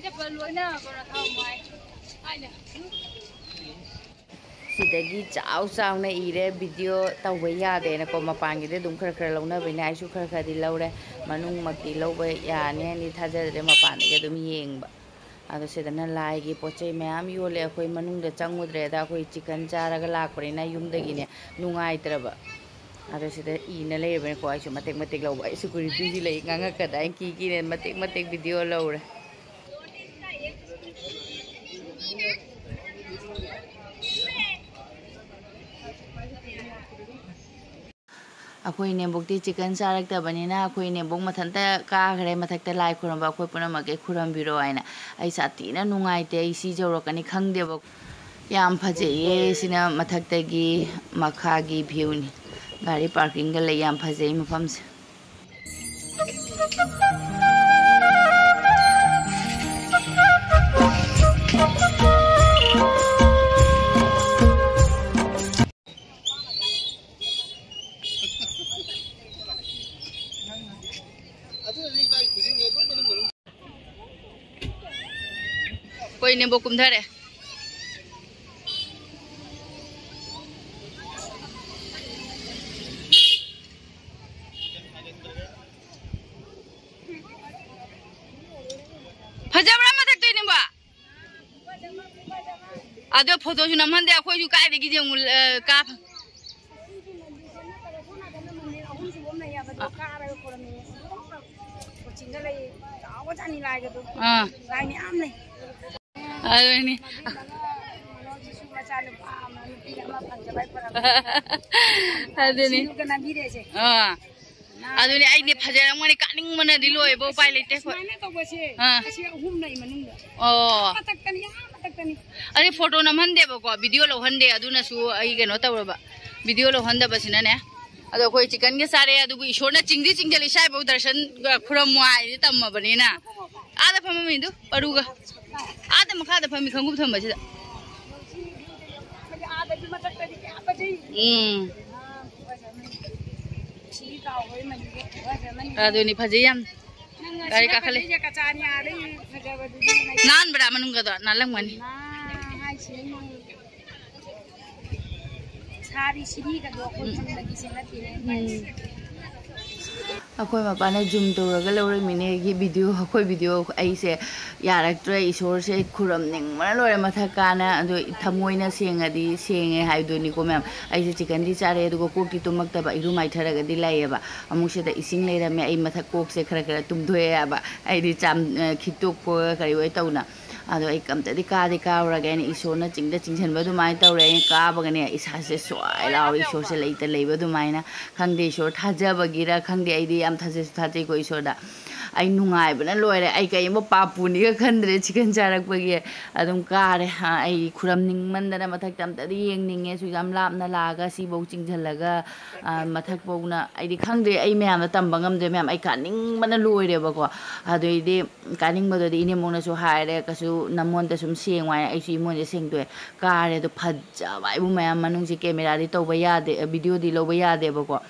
ꯆꯠꯄ ꯂꯣꯏꯅ ꯕꯣꯔꯥ ꯊꯥꯎ ꯃꯥꯏ ꯍꯥꯏꯅ꯫ ꯁꯤꯗꯒꯤ ꯆꯥꯎ ꯆꯥꯎꯅ ꯏꯔꯦ, ꯚꯤꯗꯤꯑꯣ ꯇꯧꯕ ꯌꯥꯗꯦꯅꯀꯣ꯫ ꯃꯄꯥꯟꯒꯤꯗꯤ ꯑꯗꯨꯝ ꯈꯔ ꯈꯔ ꯂꯧꯅꯕꯅꯤꯅ ꯑꯩꯁꯨ ꯈꯔ ꯈꯔꯗꯤ ꯂꯧꯔꯦ꯫ ꯃꯅꯨꯡꯃꯛꯇꯤ ꯂꯧꯕ ꯌꯥꯅꯤ ꯍꯥꯏꯅꯗꯤ ꯊꯥꯖꯗ꯭ꯔꯦ, ꯃꯄꯥꯟꯗꯒꯤ ꯑꯗꯨꯝ ꯌꯦꯡꯕ꯫ ꯑꯗꯣ ꯁꯤꯗꯅ ꯂꯥꯏꯒꯤ ꯄꯣꯠ ꯆꯩ ꯃꯌꯥꯝ ꯌꯣꯜꯂꯦ꯫ ꯑꯩꯈꯣꯏ ꯃꯅꯨꯡꯗ ꯆꯪꯉꯨꯗ꯭ꯔꯦꯗ, ꯑꯩꯈꯣꯏ ꯆꯤꯛꯀꯟ ꯆꯥꯔꯒ ꯂꯥꯛꯄꯅꯤꯅ ꯌꯨꯝꯗꯒꯤꯅꯦ ꯅꯨꯡꯉꯥꯏꯇ꯭ꯔꯕ꯫ ꯑꯗꯣ ꯁꯤꯗ ꯏꯅ ꯂꯩꯔꯕꯅꯤꯀꯣ꯫ ꯑꯩꯁꯨ ꯃꯇꯦꯛ ꯃꯇꯦꯛ ꯂꯧꯕ꯫ ꯑꯩ ꯁꯦꯀ꯭ꯌꯨꯔꯤꯇꯤꯁꯤ ꯂꯩ, ꯉꯥꯡꯉꯛꯀꯗ꯭ꯔꯥ ꯍꯥꯏꯅ ꯀꯤ ꯀꯤꯅ ꯃꯇꯦꯛ ꯃꯇꯦꯛ ꯚꯤꯗꯤꯑꯣ ꯂꯧꯔꯦ꯫ ꯑꯩꯈꯣꯏ ꯏꯅꯦꯝꯕꯣꯛꯇꯤ ꯆꯤꯛꯀꯟ ꯆꯥꯔꯛꯇꯕꯅꯤꯅ ꯑꯩꯈꯣꯏ ꯏꯅꯦꯝꯕꯣꯛ ꯃꯊꯟꯇ ꯀꯥꯈ꯭ꯔꯦ ꯃꯊꯛꯇ ꯂꯥꯏ ꯈꯨꯔꯨꯝꯕ꯫ ꯑꯩꯈꯣꯏ ꯄꯨꯝꯅꯃꯛꯀꯤ ꯈꯨꯔꯨꯝꯕꯤꯔꯣ ꯍꯥꯏꯅ꯫ ꯑꯩ ꯁꯥꯊꯤꯅ ꯅꯨꯡꯉꯥꯏꯇꯦ, ꯑꯩ ꯁꯤ ꯌꯧꯔꯛꯀꯅꯤ ꯈꯪꯗꯦꯕ꯫ ꯌꯥꯝ ꯐꯖꯩꯌꯦ꯫ ꯁꯤꯅ ꯃꯊꯛꯇꯒꯤ ꯃꯈꯥꯒꯤ ꯚ꯭ꯌꯨꯅꯤ꯫ ꯒꯥꯔꯤ ꯄꯥꯔꯀꯤꯡꯒ ꯂꯩ, ꯌꯥꯝ ꯐꯖꯩ ꯃꯐꯝꯁꯦ꯫ ꯑꯩꯈꯣꯏ ꯏꯅꯦꯝꯕꯣꯛ ꯀꯨꯝꯊꯔꯦ꯫ ꯐꯖꯕ꯭ꯔꯥ ꯃꯊꯛꯇ ꯏꯅꯦꯝꯕꯣꯛ? ꯑꯗꯣ ꯐꯣꯇꯣꯁꯨ ꯅꯝꯍꯟꯗꯦ ꯑꯩꯈꯣꯏꯁꯨ꯫ ꯀꯥꯏꯗꯒꯤ ꯌꯦꯡꯉꯨ, ꯑ, ꯀꯥ ꯀꯣꯆꯤꯡꯗ ꯂꯩ꯫ ꯆꯥꯎꯕꯖꯥꯠꯅꯤ ꯂꯥꯏꯒꯗꯣ꯫ ꯑꯥ꯫ ꯂꯥꯏ ꯃꯌꯥꯝ ꯂꯩ꯫ ꯑꯗꯨꯅꯤ꯫ ꯃꯆꯥꯅꯨꯄꯥ ꯑꯃ ꯅꯨꯄꯤ ꯑꯃ ꯐꯪꯖꯕ ꯍꯥꯏ ꯐꯔꯕ꯫ ꯑꯗꯨꯅꯤ꯫ ꯁꯤꯡꯖꯨꯒ ꯅꯝꯕꯤꯔꯦꯁꯦ꯫ ꯑꯥ꯫ ꯑꯗꯨꯅꯤ ꯑꯩꯗꯤ ꯐꯖꯔꯝꯒꯅꯤ, ꯀꯥꯅꯤꯡꯕꯅꯗꯤ ꯂꯣꯏꯕ, ꯎꯄꯥꯏ ꯂꯩꯇꯦ ꯑꯩꯈꯣꯏ꯫ ꯁꯨꯃꯥꯏꯅ ꯇꯧꯕꯁꯦ꯫ ꯑꯥ꯫ ꯑꯁꯤ ꯑꯍꯨꯝ ꯂꯩ ꯃꯅꯨꯡꯗ꯫ ꯑꯣ꯫ ꯑꯥ ꯃꯊꯛꯇꯅꯤ, ꯑꯥ ꯃꯊꯛꯇꯅꯤ꯫ ꯑꯩ ꯐꯣꯇꯣ ꯅꯝꯍꯟꯗꯦꯕꯀꯣ, ꯚꯤꯗꯤꯑꯣ ꯂꯧꯍꯟꯗꯦ, ꯑꯗꯨꯅꯁꯨ ꯑꯩ ꯀꯩꯅꯣ ꯇꯧꯔꯕ, ꯚꯤꯗꯤꯑꯣ ꯂꯧꯍꯟꯗꯕꯁꯤꯅꯅꯦ꯫ ꯑꯗꯣ ꯑꯩꯈꯣꯏ ꯆꯤꯛꯀꯟꯒ ꯆꯥꯔꯦ, ꯑꯗꯨꯕꯨ ꯏꯁꯣꯔꯅ ꯆꯤꯡꯗꯤ ꯆꯤꯡꯖꯜꯂꯤ, ꯏꯁꯥ ꯏꯕꯧ ꯗꯔꯁꯟꯒ ꯈꯨꯔꯝꯃꯨ ꯍꯥꯏꯗꯤ ꯇꯝꯃꯕꯅꯤꯅ꯫ ꯑꯥꯗ ꯐꯝꯃꯝꯃꯤꯗꯨ ꯄꯔꯨꯒ꯫ ꯑꯥꯗ ꯃꯈꯥꯗ ꯐꯝꯃꯤ ꯈꯣꯡꯎꯞ ꯊꯝꯕꯁꯤꯗ꯫ ꯎꯝ꯫ ꯑꯗꯨꯅꯤ ꯐꯖꯩ ꯌꯥꯝ꯫ ꯒꯥꯔꯤ ꯀꯥꯈꯠꯂꯦ꯫ ꯅꯥꯟꯕ꯭ꯔꯥ ꯃꯅꯨꯡꯒꯗꯣ? ꯅꯥꯜꯂꯝꯒꯅꯤ꯫ ꯁꯥꯔꯤ ꯁꯤꯔꯤꯒꯗꯣ ꯑꯩꯈꯣꯏ ꯈꯪꯕꯒꯤꯁꯦ ꯅꯠꯇꯦꯅꯦ꯫ ꯑꯩꯈꯣꯏ ꯃꯄꯥꯅ ꯖꯨꯝ ꯇꯧꯔꯒ ꯂꯧꯔꯝꯃꯤꯅꯦ ꯑꯩꯒꯤ ꯚꯤꯗꯤꯑꯣ, ꯑꯩꯈꯣꯏ ꯚꯤꯗꯤꯑꯣ꯫ ꯑꯩꯁꯦ ꯌꯥꯔꯛꯇ꯭ꯔꯦ, ꯏꯁꯣꯔꯁꯦ ꯈꯨꯔꯝꯅꯤꯡꯕꯅ ꯂꯣꯏꯔꯦ ꯃꯊꯛ ꯀꯥꯅ꯫ ꯑꯗꯣ ꯊꯃꯣꯏꯅ ꯁꯦꯡꯉꯗꯤ ꯁꯦꯡꯉꯦ ꯍꯥꯏꯗꯨꯅꯤꯀꯣ ꯃꯌꯥꯝ꯫ ꯑꯩꯁꯦ ꯆꯤꯛꯀꯟꯗꯤ ꯆꯥꯔꯦ, ꯑꯗꯨꯒ ꯀꯣꯛꯇꯤ ꯇꯨꯝꯃꯛꯇꯕ, ꯏꯔꯨ ꯃꯥꯏꯊꯔꯒꯗꯤ ꯂꯩꯌꯦꯕ꯫ ꯑꯃꯨꯛ ꯁꯤꯗ ꯏꯁꯤꯡ ꯂꯩꯔꯝꯃꯦ, ꯑꯩ ꯃꯊꯛ ꯀꯣꯛꯁꯦ ꯈꯔ ꯈꯔ ꯇꯨꯝꯊꯣꯛꯑꯦ ꯍꯥꯏꯕ꯫ ꯑꯩꯗꯤ ꯆꯥꯝ-, ꯑ, ꯈꯤꯛꯇꯣꯛꯄꯒ ꯀꯔꯤ ꯑꯣꯏ ꯇꯧꯅ꯫ ꯑꯗꯣ ꯑꯩ ꯀꯝꯇꯗꯤ ꯀꯥꯗꯤ ꯀꯥꯔꯨꯔꯒꯦ ꯍꯥꯏꯅ ꯏꯁꯣꯔꯅ ꯆꯤꯡꯗ ꯆꯤꯡꯁꯤꯟꯕ ꯑꯗꯨꯃꯥꯏꯅ ꯇꯧꯔꯦ꯫ ꯑꯩꯅ ꯀꯥꯕꯒꯅꯦ ꯏꯁꯥꯁꯦ ꯁ꯭ꯋꯥꯏ ꯂꯥꯎꯔ ꯏꯁꯣꯔꯁꯦ ꯂꯩꯇ ꯂꯩꯕ ꯑꯗꯨꯃꯥꯏꯅ꯫ ꯈꯪꯗꯦ, ꯏꯁꯣꯔ ꯊꯥꯖꯕꯒꯤꯔ ꯈꯪꯗꯦ, ꯑꯩꯗꯤ ꯌꯥꯝ ꯊꯥꯖꯁꯨ ꯊꯥꯖꯩꯀꯣ ꯏꯁꯣꯔꯗ꯫ ꯑꯩ ꯅꯨꯡꯉꯥꯏꯕꯅ ꯂꯣꯏꯔꯦ꯫ ꯑꯩ ꯀꯔꯤꯒꯨꯝꯕ ꯄꯥꯞ ꯄꯨꯅꯤꯒ ꯈꯟꯗ꯭ꯔꯦ ꯆꯤꯛꯀꯟ ꯆꯥꯔꯛꯄꯒꯤ꯫ ꯑꯗꯨꯝ ꯀꯥꯔꯦ꯫ ꯑ, ꯑꯩ ꯈꯨꯔꯝꯅꯤꯡꯃꯟꯗꯅ ꯃꯊꯛꯇ ꯑꯝꯇꯗꯤ ꯌꯦꯡꯅꯤꯡꯉꯦ꯫ ꯁꯨꯛ ꯌꯥꯝ ꯂꯥꯞꯅ ꯂꯥꯛꯑꯒ ꯁꯤꯐꯧ ꯆꯤꯡꯁꯤꯜꯂꯒ, ꯑ, ꯃꯊꯛꯐꯧꯅ ꯑꯩꯗꯤ ꯈꯪꯗꯦ, ꯑꯩ ꯃꯌꯥꯝꯗ ꯇꯝꯕ ꯉꯝꯗ꯭ꯔꯦ ꯃꯌꯥꯝ꯫ ꯑꯩ ꯀꯥꯅꯤꯡꯕꯅ ꯂꯣꯏꯔꯦꯕꯀꯣ꯫ ꯑꯗꯨꯏꯗꯤ ꯀꯥꯅꯤꯡꯕꯗꯨꯗꯤ ꯏꯅꯦꯝꯕꯣꯛꯅꯁꯨ ꯍꯥꯏꯔꯦ, "ꯀꯩꯁꯨ ꯅꯃꯣꯟꯗ ꯁꯨꯝ ꯁꯦꯡꯉꯨ" ꯍꯥꯏꯅ꯫ ꯑꯩꯁꯨ ꯏꯃꯣꯟꯁꯦ ꯁꯦꯡꯗꯣꯛꯑꯦ꯫ ꯀꯥꯔꯦ꯫ ꯑꯗꯣ ꯐꯖꯕ ꯍꯥꯏꯕꯨ ꯃꯌꯥꯝ, ꯃꯅꯨꯡꯁꯦ ꯀꯦꯃꯦꯔꯥꯗꯤ ꯇꯧꯕ ꯌꯥꯗꯦ, ꯚꯤꯗꯤꯑꯣꯗꯤ ꯂꯧꯕ ꯌꯥꯗꯦꯕꯀꯣ꯫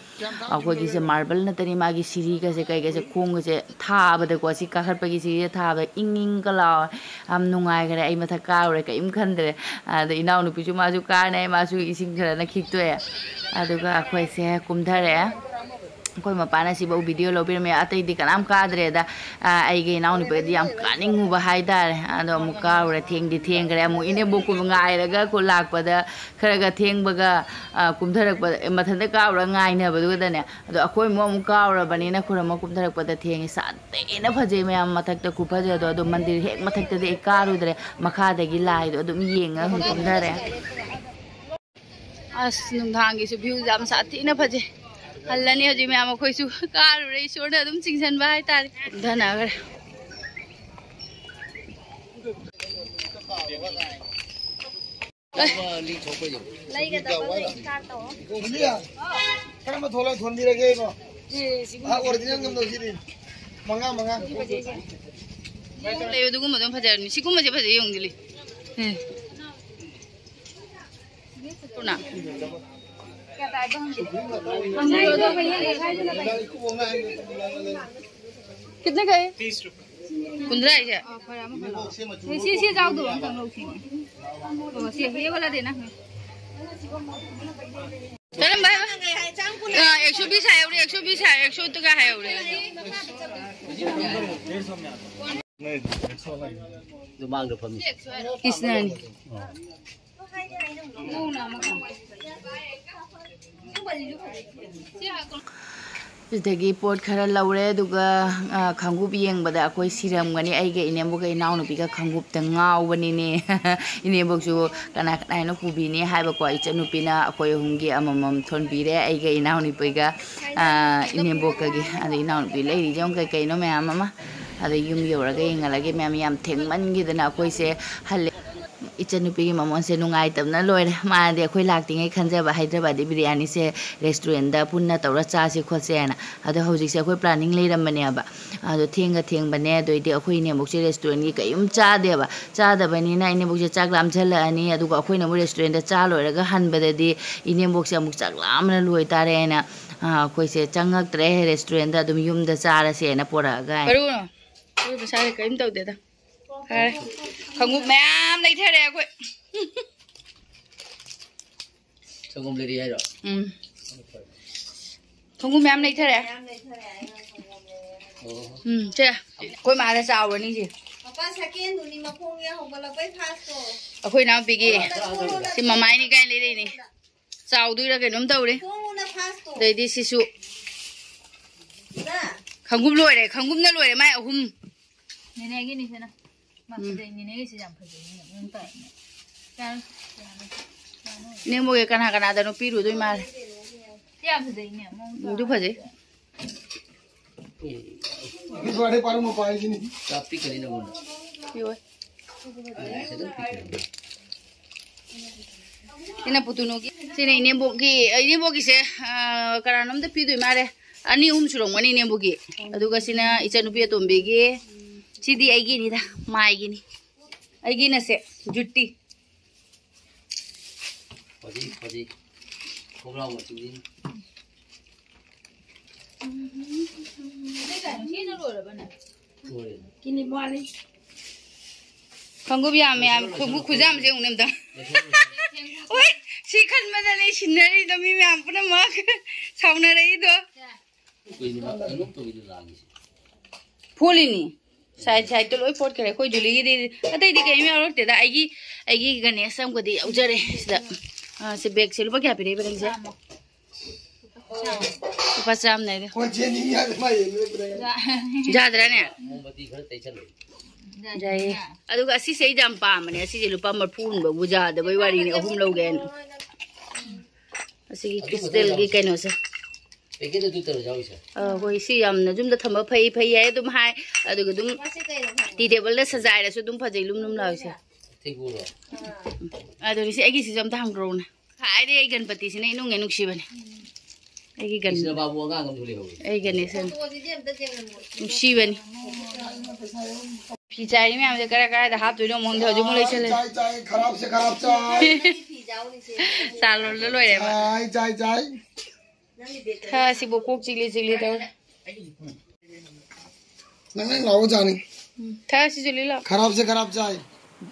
ꯑꯩꯈꯣꯏꯒꯤꯁꯦ ꯃꯥꯔꯕꯜ ꯅꯠꯇꯅꯤ, ꯃꯥꯒꯤ ꯁꯤꯔꯤꯒꯁꯦ ꯀꯩꯒꯁꯦ ꯈꯣꯡꯒꯁꯦ ꯊꯥꯕꯗꯀꯣ, ꯁꯤ ꯀꯥꯈꯠꯄꯒꯤ ꯁꯤꯔꯤꯁꯦ ꯊꯥꯕꯗ ꯏꯪ ꯏꯪꯒ ꯂꯥꯎꯔꯦ꯫ ꯌꯥꯝ ꯅꯨꯡꯉꯥꯏꯈꯔꯦ꯫ ꯑꯩ ꯃꯊꯛ ꯀꯥꯔꯨꯔꯦ, ꯀꯔꯤꯝ ꯈꯟꯗ꯭ꯔꯦ꯫ ꯑꯗ ꯏꯅꯥꯎꯅꯨꯄꯤꯁꯨ ꯃꯥꯁꯨ ꯀꯥꯔꯅꯤ ꯍꯥꯏ, ꯃꯥꯁꯨ ꯏꯁꯤꯡ ꯈꯔꯅ ꯈꯤꯛꯇꯣꯛꯑꯦ꯫ ꯑꯗꯨꯒ ꯑꯩꯈꯣꯏꯁꯦ ꯀꯨꯝꯊꯔꯛꯑꯦ꯫ ꯑꯩꯈꯣꯏ ꯃꯄꯥꯅ ꯁꯤꯐꯧ ꯚꯤꯗꯤꯑꯣ ꯂꯧꯕꯤꯔꯝꯃꯦ, ꯑꯇꯩꯗꯤ ꯀꯅꯥꯝ ꯀꯥꯗ꯭ꯔꯦꯗ꯫ ꯑ, ꯑꯩꯒ ꯏꯅꯥꯎꯅꯨꯄꯤꯒꯗꯤ ꯌꯥꯝ ꯀꯥꯅꯤꯡꯉꯨꯕ ꯍꯥꯏꯇꯥꯔꯦ꯫ ꯑꯗꯣ ꯑꯃꯨꯛ ꯀꯥꯔꯨꯔꯦ, ꯊꯦꯡꯗꯤ ꯊꯦꯡꯈ꯭ꯔꯦ꯫ ꯑꯃꯨꯛ ꯏꯅꯦꯝꯕꯣꯛ ꯉꯥꯏꯔꯒ ꯀꯣ ꯂꯥꯛꯄꯗ ꯈꯔꯒ ꯊꯦꯡꯕꯒ, ꯑ, ꯀꯨꯝꯊꯔꯛꯄ, ꯃꯊꯟꯇ ꯀꯥꯔꯨꯔ ꯉꯥꯏꯅꯕꯗꯨꯒꯗꯅꯦ꯫ ꯑꯗꯣ ꯑꯩꯈꯣꯏ ꯑꯃꯨꯛ, ꯑꯃꯨꯛ ꯀꯥꯔꯨꯔꯕꯅꯤꯅ ꯈꯨꯔꯨꯝꯕ ꯀꯨꯝꯊꯔꯛꯄꯗ ꯊꯦꯡꯉꯦ꯫ ꯁꯥꯊꯤꯅ ꯐꯖꯩ ꯃꯌꯥꯝ ꯃꯊꯛꯇ ꯈꯨꯐꯖꯗꯣ꯫ ꯑꯗꯣ ꯃꯟꯗꯤꯔ ꯍꯦꯛ ꯃꯊꯛꯇꯗꯤ ꯑꯩ ꯀꯥꯔꯨꯗ꯭ꯔꯦ, ꯃꯈꯥꯗꯒꯤ ꯂꯥꯏꯗꯣ ꯑꯗꯨꯝ ꯌꯦꯡꯉ ꯑꯗꯨꯝ ꯀꯨꯝꯊꯔꯦ꯫ ꯑꯁ, ꯅꯨꯡꯗꯥꯡꯒꯤꯁꯨ ꯚ꯭ꯌꯨꯁꯦ ꯌꯥꯝ ꯁꯥꯊꯤꯅ ꯐꯖꯩ꯫ ꯍꯜꯂꯅꯤ ꯍꯧꯖꯤꯛ ꯃꯌꯥꯝ, ꯑꯩꯈꯣꯏꯁꯨ ꯀꯥꯔꯨꯔꯦ, ꯏꯁꯣꯔꯅ ꯑꯗꯨꯝ ꯆꯤꯡꯁꯤꯟꯕ ꯍꯥꯏꯇꯥꯔꯦ꯫ ꯀꯨꯝꯊꯅꯈ꯭ꯔꯦ꯫ ꯂꯩꯒꯗꯕ ꯂꯩ ꯏꯁꯇꯥꯔꯠ ꯇꯧ꯫ ꯀꯔꯝꯕ ꯊꯣꯛꯂ ꯊꯣꯟꯕꯤꯔꯒꯦ ꯏꯕꯣ? ꯑꯥ, ꯑꯣꯔꯤꯖꯤꯅꯦꯜ ꯉꯝꯗꯧꯁꯤꯗꯤ ꯃꯉꯥ, ꯃꯉꯥ꯫ ꯂꯩ, ꯑꯗꯨꯒꯨꯝꯕꯗꯣ ꯐꯖꯔꯅꯤ꯫ ꯁꯤꯒꯨꯝꯕꯁꯦ ꯐꯖꯩ ꯌꯦꯡꯉꯨꯗꯤ ꯂꯩ꯫ ꯎꯝ꯫ ꯀꯣꯅ꯫ कितने का है? तीस रुपए। पंद्रह है क्या? ऑफर है, हम खा लो। ये सी, सी जाओ, दो हम लोग सी। तो सी, ये वाला देना है। चलो भाई, हाँ, एक सौ बीस आया उरे, एक सौ बीस आया, एक सौ तो का है उरे। किसने? ꯁꯤꯗꯒꯤ ꯄꯣꯠ ꯈꯔ ꯂꯧꯔꯦ, ꯑꯗꯨꯒ, ꯑ, ꯈꯣꯡꯎꯞ ꯌꯦꯡꯕꯗ ꯑꯩꯈꯣꯏ ꯁꯤꯔꯝꯒꯅꯤ꯫ ꯑꯩꯒ ꯏꯅꯦꯝꯕꯣꯛꯀ ꯏꯅꯥꯎꯅꯨꯄꯤꯒ ꯈꯣꯡꯎꯞꯇ ꯉꯥꯎꯕꯅꯤꯅꯦ꯫ ꯏꯅꯦꯝꯕꯣꯛꯁꯨ ꯀꯅꯥ ꯀꯅꯥꯅꯣ ꯄꯨꯕꯤꯅꯤ ꯍꯥꯏꯕꯀꯣ, ꯏꯆꯟꯅꯨꯄꯤꯅ ꯑꯩꯈꯣꯏ ꯑꯍꯨꯝꯒꯤ ꯑꯃꯃꯝ ꯊꯣꯟꯕꯤꯔꯦ, ꯑꯩꯒ ꯏꯅꯥꯎꯅꯨꯄꯤꯒ, ꯑ, ꯏꯅꯦꯝꯕꯣꯛꯀꯒꯤ꯫ ꯑꯗ ꯏꯅꯥꯎꯅꯨꯄꯤ ꯂꯩꯔꯤꯁꯦ ꯌꯦꯡꯉꯨ ꯀꯩ ꯀꯩꯅꯣ ꯃꯌꯥꯝ ꯑꯃ꯫ ꯑꯗ ꯌꯨꯝ ꯌꯧꯔꯒ ꯌꯦꯡꯍꯜꯂꯒꯦ ꯃꯌꯥꯝ꯫ ꯌꯥꯝ ꯊꯦꯡꯃꯟꯈꯤꯗꯅ ꯑꯩꯈꯣꯏꯁꯦ ꯍꯜꯂꯦ꯫ ꯏꯆꯟꯅꯨꯄꯤꯒꯤ ꯃꯃꯣꯟꯁꯦ ꯅꯨꯡꯉꯥꯏꯇꯕꯅ ꯂꯣꯏꯔꯦ꯫ ꯃꯥꯅꯗꯤ ꯑꯩꯈꯣꯏ ꯂꯥꯛꯇ꯭ꯔꯤꯉꯩ ꯈꯟꯖꯕ ꯍꯥꯏꯗ꯭ꯔꯕꯥꯗꯤ ꯕꯤꯔꯌꯥꯅꯤꯁꯦ ꯔꯦꯁꯇꯨꯔꯦꯟꯗ ꯄꯨꯟꯅ ꯇꯧꯔ ꯆꯥꯁꯤ ꯈꯣꯠꯁꯦꯅ꯫ ꯑꯗꯣ ꯍꯧꯖꯤꯛꯁꯦ ꯑꯩꯈꯣꯏ ꯄ꯭ꯂꯥꯅꯤꯡ ꯂꯩꯔꯝꯕꯅꯦꯕ꯫ ꯑꯗꯣ ꯊꯦꯡꯒ ꯊꯦꯡꯕꯅꯦ꯫ ꯑꯗꯩꯗꯤ ꯑꯩꯈꯣꯏ ꯏꯅꯦꯝꯕꯣꯛꯁꯦ ꯔꯦꯁꯇꯨꯔꯦꯟꯒꯤ ꯀꯔꯤꯝ ꯆꯥꯗꯦꯕ꯫ ꯆꯥꯗꯕꯅꯤꯅ ꯏꯅꯦꯝꯕꯣꯛꯁꯦ ꯆꯥꯛ ꯂꯥꯝꯖꯜꯂꯛꯑꯅꯤ꯫ ꯑꯗꯨꯒ ꯑꯩꯈꯣꯏꯅ ꯑꯃꯨꯛ ꯔꯦꯁꯇꯨꯔꯦꯟꯗ ꯆꯥ ꯂꯣꯏꯔꯒ ꯍꯟꯕꯗꯗꯤ ꯏꯅꯦꯝꯕꯣꯛꯁꯦ ꯑꯃꯨꯛ ꯆꯥꯛ ꯂꯥꯝꯕꯅ ꯂꯣꯏ ꯇꯥꯔꯦꯅ, ꯑ, ꯑꯩꯈꯣꯏꯁꯦ ꯆꯪꯉꯛꯇ꯭ꯔꯦ꯫ ꯔꯦꯁꯇꯨꯔꯦꯟꯗ ꯑꯗꯨꯝ ꯌꯨꯝꯗ ꯆꯥꯔꯁꯦꯅ ꯄꯣꯔꯛꯑꯒ꯫ ꯀꯔꯨꯅꯣ? ꯑꯩꯈꯣꯏ ꯄꯩꯁꯥꯁꯦ ꯀꯔꯤꯝ ꯇꯧꯗꯦꯗ꯫ ꯐꯔꯦ꯫ ꯈꯣꯡꯎꯞ ꯃꯌꯥꯝ ꯂꯩꯊꯔꯦ ꯑꯩꯈꯣꯏ꯫ ꯁꯪꯒꯣꯝ ꯂꯩꯔꯤ ꯍꯥꯏꯔꯣ? ꯎꯝ꯫ ꯈꯣꯡꯎꯞ ꯃꯌꯥꯝ ꯂꯩꯊꯔꯦ꯫ ꯑꯣ꯫ ꯎꯝ, ꯁꯦ꯫ ꯑꯩꯈꯣꯏ ꯃꯥꯗ ꯆꯥꯎꯔꯅꯤ ꯁꯤ꯫ ꯃꯄꯥ ꯁꯦꯀꯦꯟꯗꯨꯅꯤ ꯃꯈꯣꯡꯁꯦ ꯍꯧꯒꯠꯂꯛꯄꯩ ꯐꯥꯁꯇꯣ꯫ ꯑꯩꯈꯣꯏ ꯏꯅꯥꯎꯄꯤꯒꯤ꯫ ꯁꯤ ꯃꯃꯥꯏꯅꯤ ꯀꯥꯏ ꯂꯩꯔꯛꯏꯅꯤ꯫ ꯆꯥꯎꯗꯣꯏꯔꯥ ꯀꯩꯅꯣꯝ ꯇꯧꯔꯦ꯫ ꯈꯣꯡꯎꯞꯅ ꯐꯥꯁꯇꯣ꯫ ꯑꯗꯩꯗꯤ ꯁꯤꯁꯨ꯫ ꯏꯃꯥ꯫ ꯈꯣꯡꯎꯞ ꯂꯣꯏꯔꯦ, ꯈꯣꯡꯎꯞꯅ ꯂꯣꯏꯔꯦ ꯃꯥꯏ ꯑꯍꯨꯝ꯫ ꯅꯦꯅꯦꯒꯤꯅꯤꯁꯤꯅ꯫ ꯃꯥ ꯎꯝ꯫ ꯐꯖꯩ, ꯅꯦꯅꯦꯒꯤꯁꯤ ꯌꯥꯝ ꯐꯖꯩꯅꯦ, ꯃꯑꯣꯡ ꯇꯥꯏꯅꯦ꯫ ꯌꯥꯔꯦ, ꯌꯥꯔꯦ, ꯌꯥꯔꯦ꯫ ꯏꯅꯦꯝꯕꯣꯛꯒꯤ ꯀꯅꯥ ꯀꯅꯥꯗꯅꯣ ꯄꯤꯔꯨꯗꯣꯏ ꯃꯥꯜꯂꯦ꯫ ꯁꯤ ꯌꯥꯝ ꯐꯖꯩꯅꯦ, ꯃꯑꯣꯡ ꯎꯝ, ꯑꯗꯨ ꯐꯖꯩ꯫ ꯇꯥꯏꯅꯦ꯫ ꯄꯤꯌꯣ꯫ ꯁꯤꯅ ꯄꯨꯇꯨꯅꯨꯒꯤ, ꯁꯤꯅ ꯏꯅꯦꯝꯕꯣꯛꯀꯤ, ꯏꯅꯦꯝꯕꯣꯛꯀꯤꯁꯦ, ꯑ, ꯀꯅꯥꯅꯣꯝꯗ ꯄꯤꯗꯣꯏ ꯃꯥꯜꯂꯦ꯫ ꯑꯅꯤ ꯑꯍꯨꯝ ꯁꯨꯔꯝꯒꯅꯤ ꯏꯅꯦꯝꯕꯣꯛꯀꯤ꯫ ꯑꯗꯨꯒ ꯁꯤꯅ ꯏꯆꯟꯅꯨꯄꯤ ꯑꯇꯣꯝꯕꯤꯒꯤ꯫ ꯁꯤꯗꯤ ꯑꯩꯒꯤꯅꯤꯗ, ꯃꯥꯏꯒꯤꯅꯤ꯫ ꯑꯩꯒꯤꯅꯁꯦ ꯖꯨꯇꯤ꯫ ꯐꯖꯩ, ꯐꯖꯩ꯫ ꯈꯣꯡꯒ꯭ꯔꯥꯎ ꯃꯆꯨꯅꯤ꯫ ꯀꯤꯂꯤ ꯃꯥꯜꯂꯤ꯫ ꯈꯣꯡꯎꯞ ꯌꯥꯝ ꯃꯌꯥꯝ, ꯈꯣꯡꯎꯞ ꯈꯨꯖꯥꯝꯁꯦ ꯌꯦꯡꯉꯨꯅꯦ ꯑꯝꯇ꯫ ꯑꯣꯏ, ꯁꯤ ꯈꯟꯕꯗꯅꯦ ꯁꯤꯟꯅꯔꯤꯗꯣ, ꯃꯤ ꯃꯌꯥꯝ ꯄꯨꯝꯅꯃꯛ ꯁꯥꯎꯅꯔꯛꯏꯗꯣ꯫ ꯐꯣꯜꯂꯤꯅꯤ꯫ ꯁꯥꯏꯗ ꯁꯥꯏꯗꯇ ꯂꯣꯏ ꯐꯣꯠꯈ꯭ꯔꯦ꯫ ꯑꯩꯈꯣꯏ ꯖꯨꯂꯤꯒꯤꯗꯤ ꯑꯇꯩꯗꯤ ꯀꯔꯤꯝ ꯌꯥꯎꯔꯛꯇꯦꯗ꯫ ꯑꯩꯒꯤ, ꯑꯩꯒꯤ ꯒꯅꯦꯁ ꯑꯃꯒꯗꯤ ꯌꯥꯎꯖꯔꯦ ꯁꯤꯗ꯫ ꯑꯥ, ꯁꯤ ꯕꯦꯒꯁꯦ ꯂꯨꯄꯥ ꯀꯌꯥ ꯄꯤꯔꯛꯏꯕ ꯅꯪꯁꯦ? ꯂꯨꯄꯥ ꯆꯥꯝꯅꯦ꯫ ꯄꯣꯠ ꯆꯦꯟꯅꯤꯡꯉꯦ ꯍꯥꯏꯕ ꯃꯥ ꯌꯦꯡꯕꯗ ꯄꯨꯔꯥ ꯌꯥꯗ꯭ꯔꯥꯅꯦ? ꯌꯥꯏꯌꯦ꯫ ꯑꯗꯨꯒ ꯑꯁꯤꯁꯦ ꯑꯩꯗꯤ ꯌꯥꯝ ꯄꯥꯝꯕꯅꯦ꯫ ꯑꯁꯤꯁꯦ ꯂꯨꯄꯥ ꯃꯔꯤꯐꯨ ꯍꯨꯟꯕꯕꯨ ꯌꯥꯗꯕꯩ ꯋꯥꯔꯤꯅꯤ, ꯑꯍꯨꯝ ꯂꯧꯒꯦ ꯍꯥꯏꯅ꯫ ꯑꯁꯤꯒꯤ ꯀ꯭ꯔꯤꯁꯇꯦꯜꯒꯤ ꯀꯩꯅꯣꯁꯦ꯫ ꯑ, ꯍꯣꯏ, ꯁꯤ ꯌꯥꯝꯅ ꯌꯨꯝꯗ ꯊꯝꯕ ꯐꯩ, ꯐꯩ ꯍꯥꯏ ꯑꯗꯨꯝ ꯍꯥꯏ꯫ ꯑꯗꯨꯒ ꯑꯗꯨꯝ ꯇꯤ ꯇꯦꯕꯜꯗ ꯁꯖꯥꯏꯔꯁꯨ ꯑꯗꯨꯝ ꯐꯖꯩ, ꯂꯨꯝ ꯂꯨꯝ ꯂꯥꯎꯔꯤꯁꯦ꯫ ꯑꯗꯨꯅꯤ ꯁꯤ ꯑꯩꯒꯤꯁꯤꯁꯨ ꯑꯝꯇ ꯍꯥꯡꯗꯣꯔꯛꯎꯅꯦ꯫ ꯈ꯭ꯋꯥꯏꯗꯒꯤ ꯑꯩ ꯒꯅꯄꯇꯤꯁꯤꯅ ꯏꯅꯨꯡ ꯍꯦꯛ ꯅꯨꯡꯁꯤꯕꯅꯦ꯫ ꯑꯩꯒꯤ ꯒꯟ-, ꯀ꯭ꯔꯤꯁꯅ ꯕꯥꯕꯨ ꯑꯉꯥꯡ ꯑꯃꯁꯨ ꯂꯩꯍꯧꯋꯦ꯫ ꯑꯩ ꯒꯅꯦꯁꯟ ꯅꯨꯡꯁꯤꯕꯅꯤ꯫ ꯐꯤ ꯆꯥꯏꯔꯤ ꯃꯌꯥꯝꯁꯦ ꯀꯔꯥꯏ ꯀꯔꯥꯏꯗ ꯍꯥꯞꯇꯣꯏꯅꯣ ꯈꯪꯗꯦ꯫ ꯍꯧꯖꯤꯛ ꯑꯃꯨꯛ ꯂꯩꯁꯜꯂꯦ꯫ ꯆꯥꯏ, ꯆꯥꯏ, ꯈꯔꯥꯞꯁꯦ ꯈꯔꯥꯞ ꯆꯥꯏ꯫ ꯆꯥ ꯂꯣꯜꯂ ꯂꯣꯏꯔꯦꯕ꯫ ꯆꯥꯏ, ꯆꯥꯏ, ꯆꯥꯏ꯫ ꯊꯥꯁꯤꯕꯨ ꯀꯣꯛ ꯆꯤꯛꯂꯤ ꯆꯤꯛꯂꯤ ꯇꯧꯔꯦ꯫ ꯅꯪ ꯅꯪ ꯂꯥꯎꯕ ꯖꯥꯠꯅꯤ꯫ ꯎꯝ, ꯊꯥꯁꯤꯁꯨ ꯂꯤꯂꯥꯎ꯫ ꯈꯔꯥꯞꯁꯦ ꯈꯔꯥꯞ ꯆꯥꯏ꯫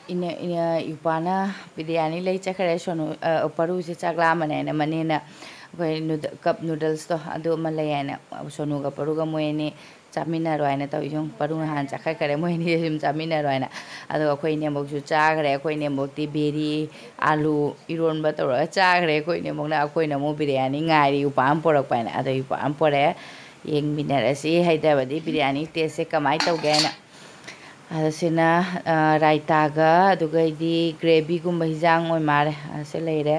ꯏꯅꯦ, ꯏꯅꯦ, ꯏꯄꯥꯅ ꯕꯤꯔꯌꯥꯅꯤ ꯂꯩ ꯆꯠꯈ꯭ꯔꯦ꯫ ꯁꯣꯅꯨ, ꯑ, ꯄꯔꯨꯁꯦ ꯆꯥꯛ ꯂꯥꯝꯃꯅꯦꯅ ꯃꯅꯦꯅ ꯑꯩꯈꯣꯏ ꯅꯨꯗ-, ꯀꯞ ꯅꯨꯗꯜꯁꯇꯣ ꯑꯗꯨ ꯑꯃ ꯂꯩ ꯍꯥꯏꯅ ꯁꯣꯅꯨꯒ ꯄꯔꯨꯒ ꯃꯣꯏ ꯑꯅꯤ ꯆꯥꯃꯤꯟꯅꯔꯣ ꯍꯥꯏꯅ ꯇꯧꯏ꯫ ꯁꯨꯝ ꯄꯔꯨ ꯅꯍꯥꯟ ꯆꯠꯈ꯭ꯔꯦ, ꯃꯣꯏ ꯑꯅꯤꯁꯦ ꯁꯨꯝ ꯆꯥꯃꯤꯟꯅꯔꯣ ꯍꯥꯏꯅ꯫ ꯑꯗꯣ ꯑꯩꯈꯣꯏ ꯏꯅꯦꯝꯕꯣꯛꯁꯨ ꯆꯥꯈ꯭ꯔꯦ꯫ ꯑꯩꯈꯣꯏ ꯏꯅꯦꯝꯕꯣꯛꯇꯤ ꯕꯦꯔꯤ, ꯑꯥꯂꯨ ꯏꯔꯣꯟꯕ ꯇꯧꯔꯒ ꯆꯥꯈ꯭ꯔꯦ꯫ ꯑꯩꯈꯣꯏ ꯏꯅꯦꯝꯕꯣꯛꯅ, ꯑꯩꯈꯣꯏꯅ ꯑꯃꯨꯛ ꯕꯤꯔꯌꯥꯅꯤ ꯉꯥꯏꯔꯤ, ꯎꯄꯥ ꯑꯃ ꯄꯣꯔꯛꯄ ꯍꯥꯏꯅ꯫ ꯑꯗꯣ ꯎꯄꯥ ꯑꯃ ꯄꯣꯔꯛꯑꯦ, ꯌꯦꯡꯃꯤꯟꯅꯔꯁꯤ ꯍꯥꯏꯗ꯭ꯔꯕꯗꯤ ꯕꯤꯔꯌꯥꯅꯤ ꯇꯦꯁꯁꯦ ꯀꯃꯥꯏꯅ ꯇꯧꯒꯦ ꯍꯥꯏꯅ꯫ ꯑꯗ ꯁꯤꯅ, ꯑ, ꯔꯥꯏꯇꯥꯒ ꯑꯗꯨꯒꯩꯗꯤ ꯒ꯭ꯔꯦꯚꯤꯒꯨꯝꯕ ꯍꯤꯟꯖꯥꯡ ꯑꯣꯏ ꯃꯥꯜꯂꯦ꯫ ꯑ, ꯁꯤ ꯂꯩꯔꯦ꯫